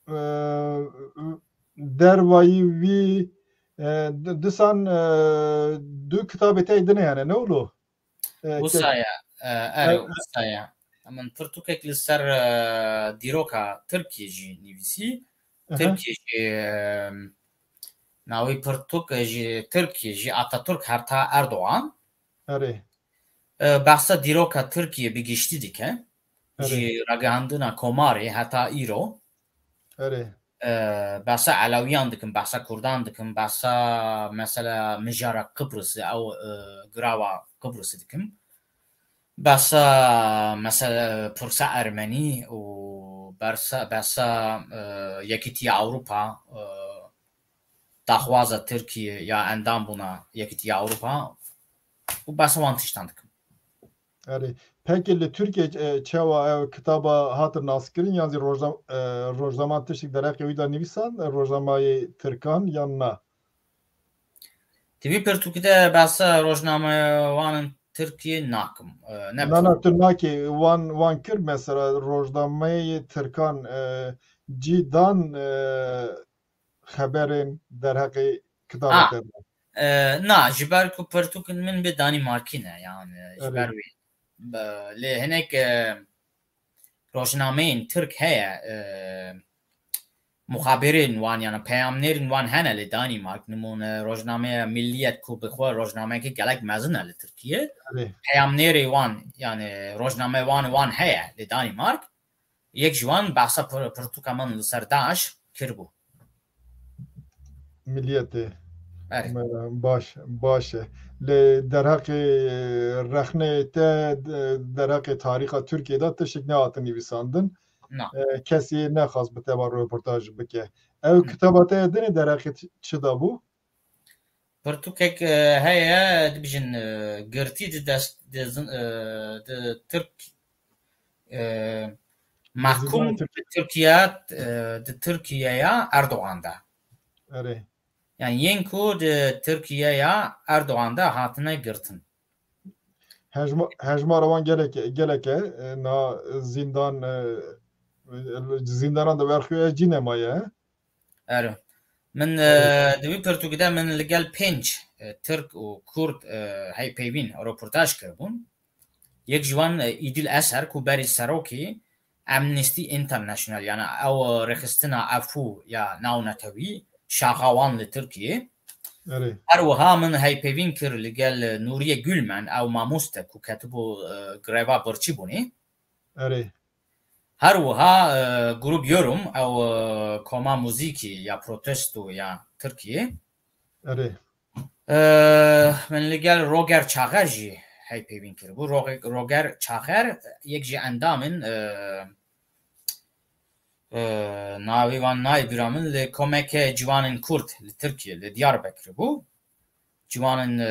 e, dervayî wî, e, di-, disan, e, du kitabê te din hene, ne wilo? E, Wisa ke- ye. E, erê, e, wisa ye. Min pirtûkek li ser, e, dîroka Tirkiyê jî nivîsî. Aha. Tirkiyê jî, e, navê pirtûk, e, ji Tirkiyê, ji Ataturk heta Erdogan. Erê. E, behsa dîroka Tirkiyê bi giştî dike. Erê. Ji ragihandina komarê heta îro. Erê. E, behsa Elewiyan dikim, behsa Kurdan dikim, behsa mesela mijara Qibrisê, ew, e, girava Qibrisê dikim. Behsa mesela pirsa Ermenî û bersa, behsa, e, Yekîtiya Ewropa, e, daxwaza Tirkiyê ya endam bûna Yekîtiya Ewropa û behsa wan tiştan dikim. Erê. Pekî li Tirkiyê, e, çawa ev kitaba hatin naskirin, yan zî rojna-, e, rojnaman tiştek derheqê wî de nivîsan, e, rojnamayê Tirkan yan na? Di vî pirtûkê de behsa rojnamewanan Tirkiyê nakim. E, ne Na, na, tu nakê wan, wan kir, mesela rojnameyê Tirkan, e, cî dan, e, xeberên derheqê kitaba Ah, te de. E, na, ji ber ku pirtûkên min bi Danîmarkî ne, yani, ji Erê. ber wî. Be-, lê hinek, e, rojnameyên Tirk heye, e, muxabirên wan, yani peyamnêrên wan hene li Danîmark. Nimûne, rojnameya Milliyet ku bi xwe rojnameyeke gelek mezin e li Tirkiye. Erê. Peyamnêrê wan, yani rojnamewan wan heye li Danîmark. Yek ji wan behsa pir-, pirtûka min li ser DAIŞ kiribû. Milliyetê. Erê. Me-, baş, baş e. Lê derheqê rexneyê te, de-, derheqê tarîxa Tirkiyê de tiştek nehatin nivîsandin. Na. E, kesî nexwast bi te ve röportaj bike. Ew Hı. kitaba te dinê derheqê çi, çi de bû? Pirtûkek, e, heye, dibêjin, e, girtî di dest, di zin-, e, di Tirk, e, Di mahkum zindana Tirk. di Tirkiye, e, di Tirkiyeya Erdogan de. Erê. Yani yên ku di Tirkiyeya Erdogan de hatine girtin. Hejma-, hejmara wan gelek, gelek e, e, na zindan, e, e, zindanan de werxuya cî nemaye. Ero. Min, e, Erê. di wî pirtûkê de min li gel pênc, e, Tirk û Kurd, e, heypeyvîn, roportaj kiribûn. Yek ji wan, e, Îdil Eser, ku berî serokê Amnesty International, yani ew rêxistina efû ya navnetewî, şaxa wan li Tirkiyê. Erê. Her wiha min heypeyvîn kir li gel Nuriye Gülmen, ew mamoste ku ketibû, e, greva birçîbûnê. Erê. Her wiha, e, Grup Yorum, ew, e, koma muzîkî ya protesto ya Tirkiyê. Erê. E, min li gel Roger Çaxer jî heypeyvîn kiribû. Roger, Roger Çaxer yek ji endamên, e, e, navê wan nayê bîra min, li komeke ciwanên Kurd li Tirkiye, li Diyarbekirê bû. Ciwanên, e,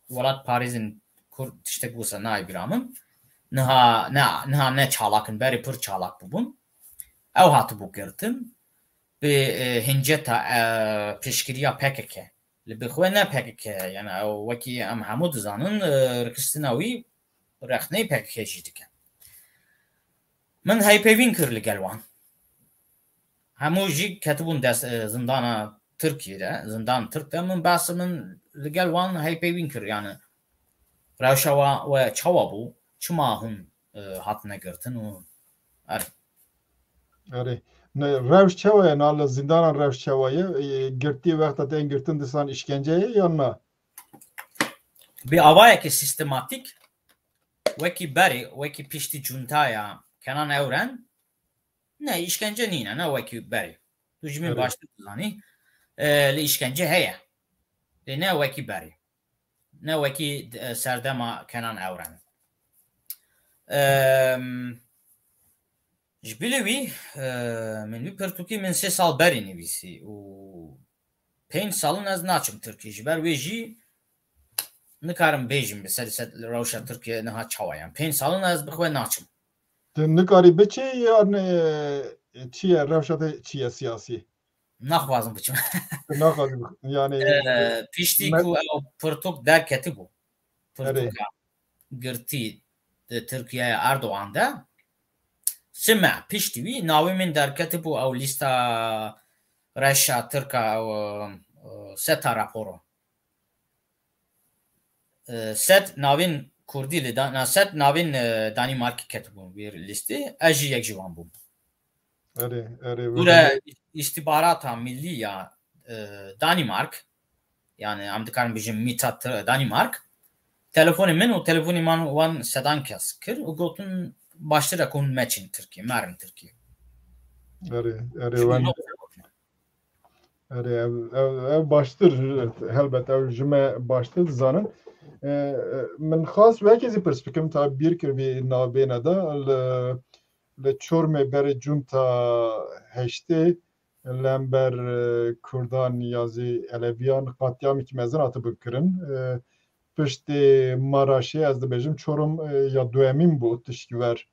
welat parêzên Kurd tiştek wisa nayê bîra min. Niha, ne, niha ne çalak in, berê pir çalak bûbûn. Ew hatibû girtin. Bi, e, hinceta, e, piştgiriya P K K. Li bi xwe ne P K K ye, yani ew wekî em hemû dizanin, e, rikistina wî rexneyê P K K jî dike. Min heypeyvîn kir li gel wan. Hemû jî ketibûn dest, e, zindana Tirkiyê de, zindan Tirk de. Min behs min li gel wan heypeyvîn kir, yani rewşa wa we çawa bû, çima hûn, e, hatine girtin û erê. Erê. Ne, rewş çawa ye? Na li zindanan rewş çawa ye? E, girtî wexta tên girtin disan îşkence ye yan na? Bi avayekî sîstematîk, wekî berê, wekî piştî cuntaya Kenan Ewren, ne, îşkence nîne, ne wekî berê. Tu ji min Erê. baştir dizanî, e, li îşkence heye. Lê ne wekî berê. Ne wekî, e, serdema Kenan Ewren. Em, ji bilî wî, e, min wî pirtûkî min sê sal berî nivîsî û pênc sal in ez naçim Tirkiyê. Ji ber wê jî nikarim bêjim bi ser, ser rewşa Tirkiye niha çawa ye. Pênc sal in ez bi xwe naçim. Tu nikarî biçî yan, e, çi ye? Rewşa te çi ye siyasî? Naxwazim biçim. Naxwazim. Yani, e, piştî me- ku ew pirtûk derketibû. Erê. Pirtûka girtî di Tirkiyeya Erdogan de. Sime piştî wî navê min derketibû ew lîsta reşa Tirka, ew, e, seta raporo. E, sed navên Kurdî li da-, na sed navên, e, Danîmarkî ketibûn vî lîstê. Ez jî yek ji wan bûm. Erê, erê, Gure îstîbarata millî ya, e, Danîmark, yani em dikarin bijin mîta Danîmark, telefonê min û telefonê man wan sedan kes kir û gotin, baştir e ku hûn meçin Tirkiyê, merin Tirkiyê. Erê, erê, wan. Erê, ev, ev, ev baştir, helbet ew ji me baştir dizanin. E, e, min xwest wekî zî pirs bikim, ta bîr kir vî navbêne de, li, li Çormê berê cunta heştê lember, e, Kurdan ya zî Eleviyan qetlîamekî mezin hatibû kirin. E, piştê Maraşê, ez dibêjim, Çorum, e, ya duyemîn bû tişkî ver,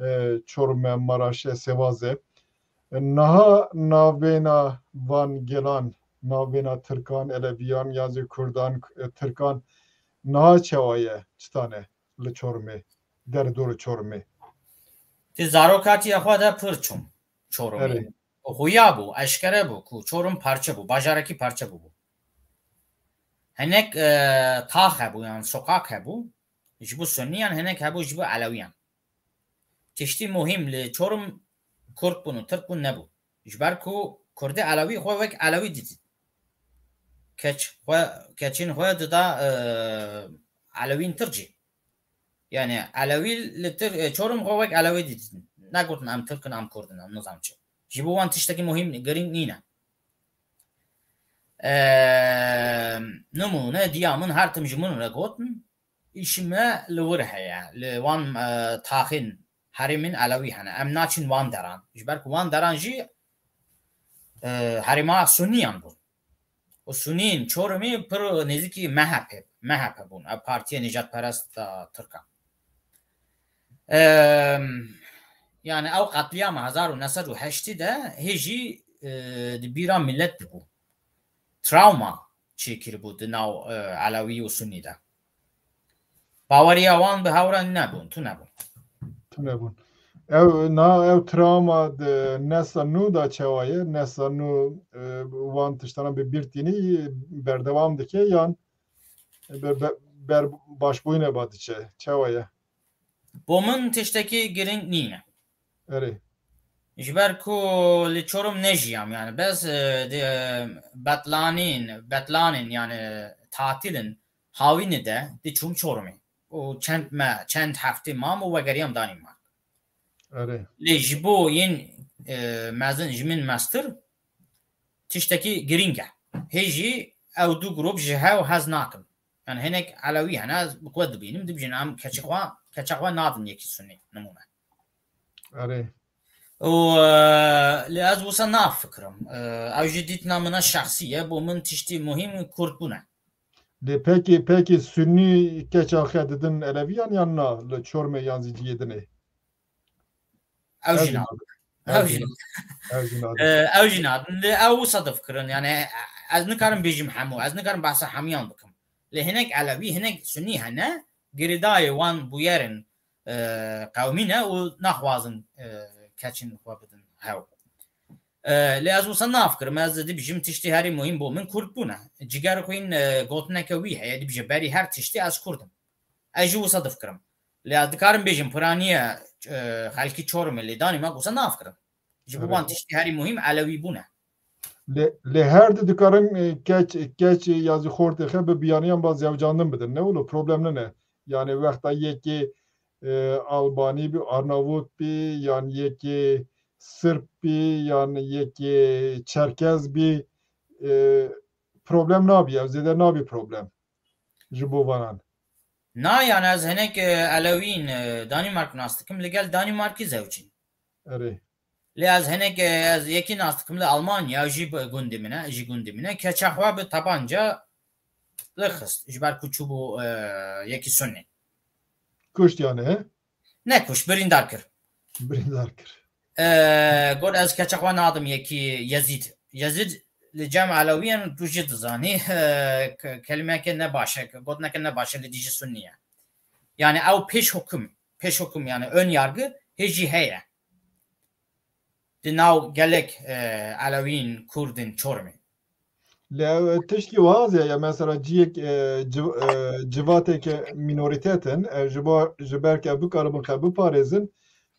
e, Çorme, Maraşe, Sêwaze. E, niha navbêna van gelan, navbêna Tirkan, Eleviyan, ya zî Kurdan, e, Tirkan, niha çawa ye, çi tane li Çormê, derdorê Çormê? Di zarokatiya xwe de pir çûm Çorumê. Erê. Xuya bû, eşkere bû ku Çorum parçe bû, bajarekî parçe bûbû. Hinek, e, tax hebû, yan sokak hebû, ji bo Sunniyan, hinek hebû ji bo Elewiyan. Tiştî muhîm li Çorum Kurd bûn û Tirk bûn nebû. Ji ber ku Kurdê Elewî xwe wek Elewî didît. Keç xwe, keçên xwe dida, e, Elewîn Tirk jî. Yani Elewî li Tir-, e, Çorum xwe wek Elewî didîtin. Negotin em Tirk in, em Kurd in, em nizam çi. Ji bo wan tiştekî muhîm, girîng nîne. E, nimûne, diya min her tim ji min re gotin, îşî me li wir heye, li wan, e, taxên herêmên Elewî hene. Em naçin wan deran. Ji ber ku wan deran jî, e, herêma Sunniyan bûn. Û Sunîn Çorumî pir nêzîkî M H P, M H P bûn. Ev partiya nîjadperest a Tirkan. Em, yani ew qetlîama hezar û neh sed û heştê de hê jî, e, di bîra milet dibû. Travma çêkiribû di nav, e, Elewî û Sunî de. Baweriya wan bi hev re nebûn, tune bûn. Tune bûn. Ew, na, ew travma di nesla nû de çawa ye? Nesla nû, e, wan tiştana bi bîr tînî, berdewam dike yan be-, be-, ber başbûyîne ba diçe? Çawa ye? Bo min tiştekî girîng nîne. Erê. Ji ber ku li Çorum nejiyam, yani bes, e, di, e, betlanîn, betlanên, yani tatilin hawînê de diçûm Çorumê. Û çend me, çend heftê mam û vegeriyam Danîmark. Erê. Lê ji bo yên, e, mezin, ji min mestir tiştekî girîng e. Hê jî ew du grûp ji hev hez nakin. Yani hinek Elewî hene, ez bi xwe dibînim, dibijin em keçê xwe, keça xwe nadin yekî Sunî, nimûne. Erê. Û, e, lê ez wisa nafikirim. E, ew jî dîtina min a şexsî ye, bo min tiştî muhîm Kurd bûn e. Lê pekî, pekî Sunî keça xwe didin Eleviyan yan na, li Çormê yan zî cihê dinê? Ew jî nadin. Ew jî nadin. Ew jî nadin. Ew jî nadin. Lê ew wisa difikirin, yani, e, Ez nikarim bêjim hemû, ez nikarim behsa hemiyan bikim. Lê hinek Elewî, hinek Sunî hene, girêdayê wan bûyerên, e, qewmî ne û naxwazin, e, keçin xwe bidin hew. E, lê ez wisa nav kirim, ez dibêjim tiştê herî muhîm bo min Kurd bûne. Ciger xwîn, e, gotineke wî heye, dibêje berî her tiştê ez Kurd im. Ez jî wisa difikirim. Lê ez dikarim bêjim piraniye, e, xelkî Çorumê lê Danîmark wisa nav kirim. Ji bo Evet. wan tiştê herî muhîm Elewî bûne. Lê, lê her di dikarin, e, keç, keç ya zî xortê xe bi biyaniyan ba zewcandin bidin. Ne wilo problem nine. Yani wexta yekê, e, Albanî bî, Arnavut bî, yan yekê Sirp bî, yan yekê Çerkez bî, e, problem nabî, ev zêde nabî problem. Ji bo vanan. Na, yani ez hinek, e, Elewîn, e, Danîmark nas dikim, li gel Danîmarkî zewcîn. Erê. Lê ez hinek, e, ez yekî nas dikim li Almanya, jî bi gundî min e, jî gundî min e. Keça xwe bi tabanca lixist, ji ber ku çûbû, e, yekî Sunî. Kuşt yani, he? Nekuşt, birîndar kir. Birîndar kir. E, got ez keça xwe nadim yekî Yezîd. Yezîd li cem Elewiyan tu jî dizanî, e, ke-, kelimeke ne baş e, gotineke ne baş e li dijî Sunî ye. Yani ew pêş hukum, pêş hukum yani ön yargı hê jî heye. Di nav gelek, e, Elewîn, Kurdin, Çormê. Lê ew tişkî wiha zî ye, mesela ciyek, e, civ-, e, civateke mînorîtet in, e, ji bo, ji ber ke bikaribin xwe biparêzin,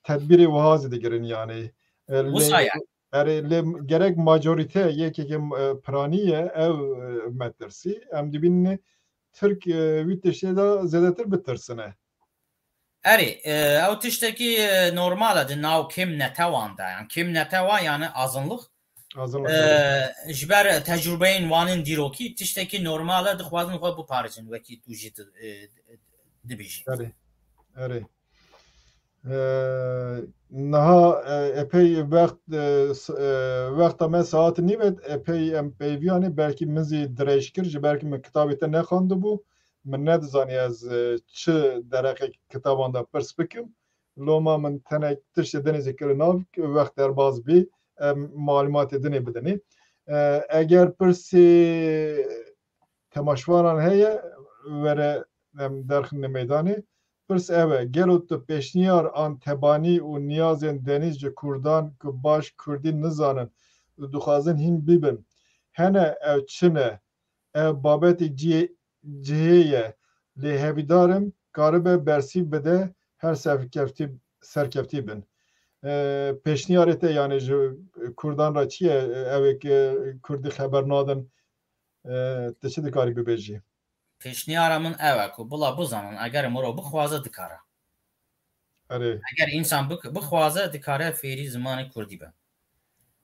tedbîrê wiha zî digirin yani. E, lê, Wisa ye. Erê, lê gerek majorîte yekeke, e, piranî ye, ew, e, metirsî. Em dibînin Tirk, e, wî tiştê de zêdetir bitirsine. Erê, e, ew tiştekî, e, normal e di nav kêm netewan de. Yani kêm netewa yani azınlık. Azınlık, E, erê. Ji ber tecrubeyên wan ên dîrokî tiştekî normal e, dixwazin xwe biparêzin wekî tu jî di-, e, dibêjî. Erê, erê. E, niha, e, epey wext, e, s-, e, wexta me saet nîv e, epey em peyvî anî, belkî min zî dirêj kir, ji ber ku min kitabê te nexwendibû, min nedizanî ez, e, çi dereqê kitaban de pirs bikim. Loma min tenek tiştê dinê zî kir nav, wext derbaz bî, em malûmatê dinê bidinê. E, eger pirsê temaşvanan heye, were em derxîne meydanê. Pirs ev e, gelo tu pêşniyar an tebanî û niyazên denîz ji Kurdan ku baş Kurdî nizanin û dixwazin hîn bibin, hene ew çi ne? Ev babetê cihê, cihê ye, lê hevîdar im karibe bersîv bide, her serkeftî, serkeftî bin. E, pêşniyarê te yani ji Kurdan re çi ye? Ew ê ke Kurdî xeber nadin, e, tu çi dikarî bibêjî? Pêşniyara min ew e ku bila bizanin, eger mirov bixwaze dikare. Erê. Eger însan bik-, bixwaze dikare fêrî zimanê kurdî be.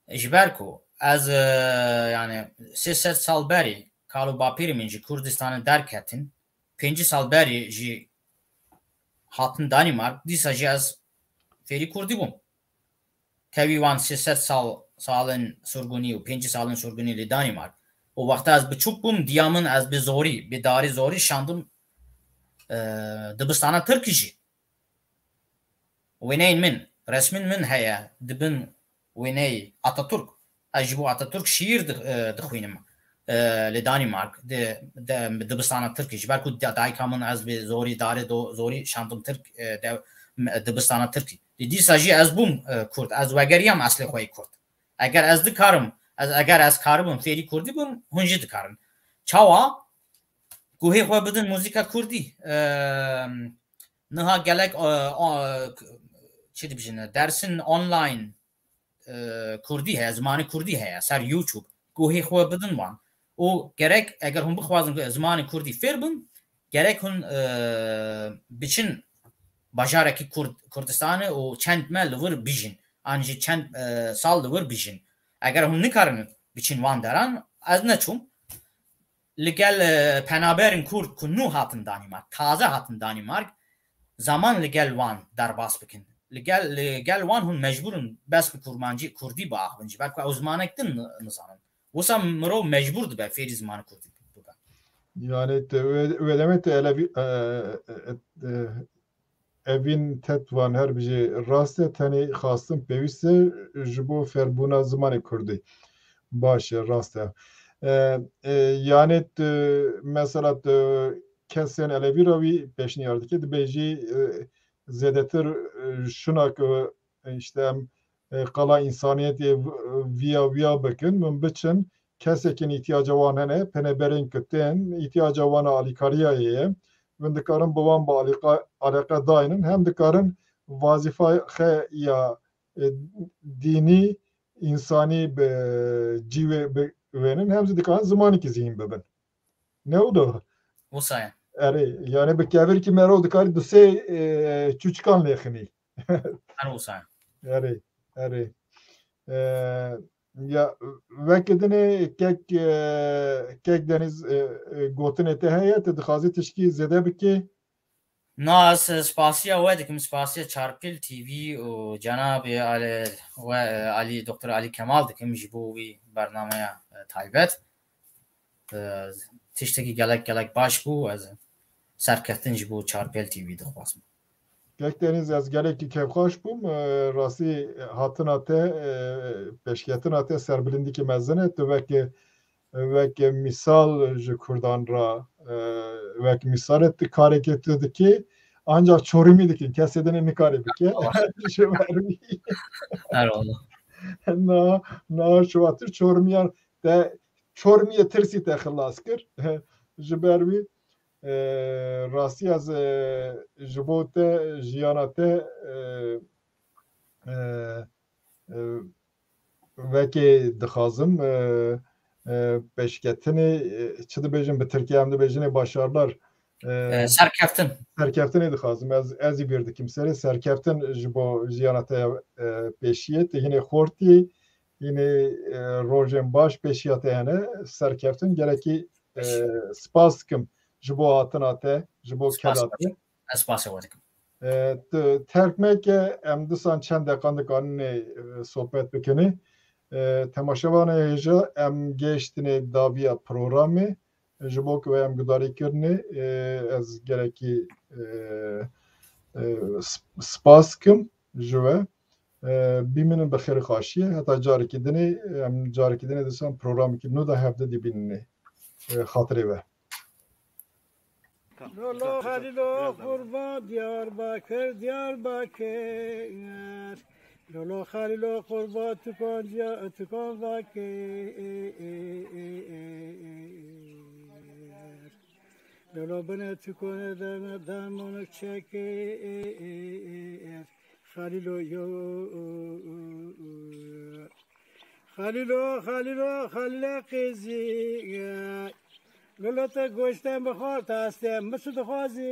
Ji ber ku ez, e, yani sê sed sal berî kal û bapîrê min ji Kurdistanê derketin, pêncî sal berî jî hatin Danîmark, dîsa jî ez fêrî kurdî bûm. Tevî wan sê sed sal, salên surgunî û pêncî salên surgunî li Danîmark û wexta ez biçûk bûm, diya min ez bi zorî, bi darî zorî şandim, e, dibistana Tirkî jî. Wêneyên min, resmên min heye, dibin wêneyê Ataturk. Ez ji bo Ataturk şiîr di-, e, dixwînim, e, li Danîmark, di, di, dibistana Tirkî. Ji ber ku da-, dayika min ez bi zorî, darê do-, zorî şandim Tirk, e, de, m-, dibistana Tirkî. Di dîsa jî ez bûm, e, Kurd. Ez vegeriyam eslê xwe yê Kurd. Eger ez dikarim, ez, eger ez karibim fêrî Kurdî bim, hûn jî dikarin. Çawa? Guhê xwe bidin muzîka Kurdî. E, niha gelek, e, o, çi dibijin, dersên online, e, Kurdî heye, zimanê Kurdî heye ser YouTube. Guhê xwe bidin wan. Û gerek, eger hûn bixwazin zimanê Kurdî fêr bin, gerek hûn, e, biçin bajarekî Kurd-, Kurdistanê û çend meh li wir bijîn. An jî çend, e, sal li wir bijîn. Eger hûn nikarin biçin wan deran, ez neçûm. Li gel, e, penaberên Kurd ku nû hatin Danîmark, taze hatin Danîmark, zaman li gel wan derbas bikin. Li gel, li gel wan hûn mecbûr in bes bi kurmancî, kurdî biaxivin, ji ber ku ew zimanek din ni-, nizanin. Wisa mirov mecbûr dibe fêrî zimanê kurdî bibe. Yani te, wê, wê demê te elevî, e, e, e, Evîn Tetvan her bijî rast e, tenê xastin pêwîst e ji bo fêrbûna zimanê kurdî. Baş e, rast e. E, e, yani tu, mesela tu kesên Elevî re wî pêşniyar dike, dibêjî, e, zêdetir, e, şuna ku, e, işte em, e, qala însaniyetê v-, viya, viya bikin, min biçin, kesekên îtiyaca wan hene, peneberên ku tên, îtiyaca wan a alîkariya ye, min dikarin bi wan bi alîqa-, alîqe daynin, hem dikarin vazîfa xe ya, e, dînî, însanî bi cî wê biwênin, hem jî dikarin zimanekî zî hîn bibin. Ne wilo? Wisa ye. Erê, yani bi kevirkî mero dikarî du sê, e, çûçikan lêxinî. Her wisa ye. Erê, erê. E, ya, weke dinê kek, e, kek Deniz, e, e, gotinê te heye, tu dixwazî tişkî zêde bikî? Na, ez spasiya we dikim, spasiya Çarpêl T V û cenabê Ali, we, Ali, Doktor Ali Kemal dikim ji bo wî bernameya, e, taybet. E, tiştekî gelek, gelek baş bû, ez serkeftin ji bo Çarpêl T V dixwazim. Kek Deniz, ez gelekî kêfxweş bûm. E, rastî hatina te, e, pêşketina te serbilindîkî mezin e. Tu weke wek mîsal ji Kurdan re, e, wek mîsal e, tu karekê tu dikî, ancak Çorumî dikin, kesê din nikare bike. Ji ber wî. Her wala. Na, na, şivatir Çorumî ya te, Çorumî tirsî te xilas kir. Ji ber wî, e, rastî ez, e, ji bo te, jiyana te, e, e, e, wekê dixwazim, e, e, pêşketinê, e, çi dibêjin bi tirkî, em dibêjinê başarlar. E, E, serkeftin. Serkeftinê dixwazim. Ez, ez ê bîr dikim serê. Serkeftin ji bo jiyana te, e, pêşiyê. Tu hinê xortî, hinê, e, rojên baş pêşiya te hene. Serkeftin gerekî, e, spas dikim ji bo hatina te, ji bo keda te. Ez spasê we dikim. E, tu terk meke, em disan çend deqan dikaninê, e, sohbet bikinê. E, temaşevanê hêja, em gêştinê daviya programê. Ji bo ku em gudarî kirinê, e, ez gerekî, e, e, sp-, spas kim ji we. E, bimînin bi xêr û xaşiyê. Heta carekî dinê, em carekî dinê disan programekî nû de hevde dibîninê. E, xatirê we. Lolo Xalilo qurban Diyarbakir, Diyarbakir. Lolo Xalilo qurban tukan ciya, tukan vakir. Lolo bine tukone deme, demonik çekir. Xalilo yo. Xalilo, Xalilo, Xalile qêzî. Lolo te goşten bixwar, te hestê min çi dixwazî?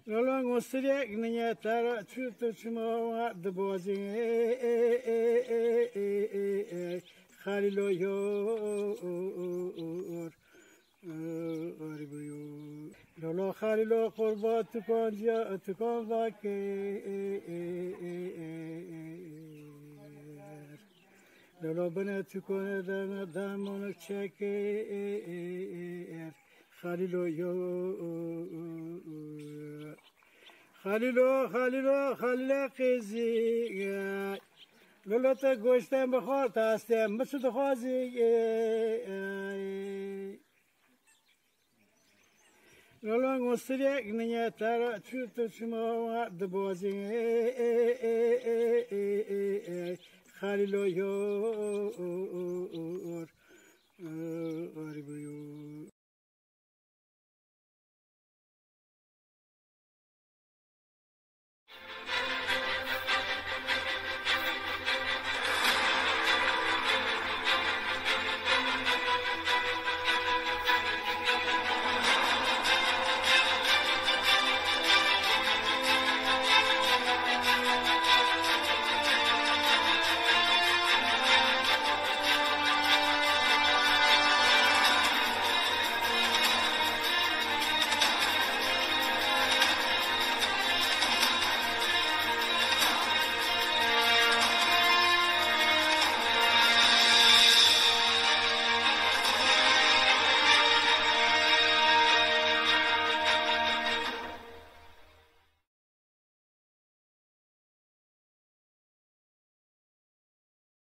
Lolo nosirek niye tera çû tu çima dibozî? Xalilo yo. Lolo Xalilo qurba tukan ciya, tukan vakir. Lolo bine tukone deme, demonik çekir. Xalilo yo. Xalilo, Xalilo, Xalile qêzî. Lolo te goşten bixwar, te hestê min çi dixwazî? Lolo nosirek niye tera çû tu çima dibozî? Xalilo yo.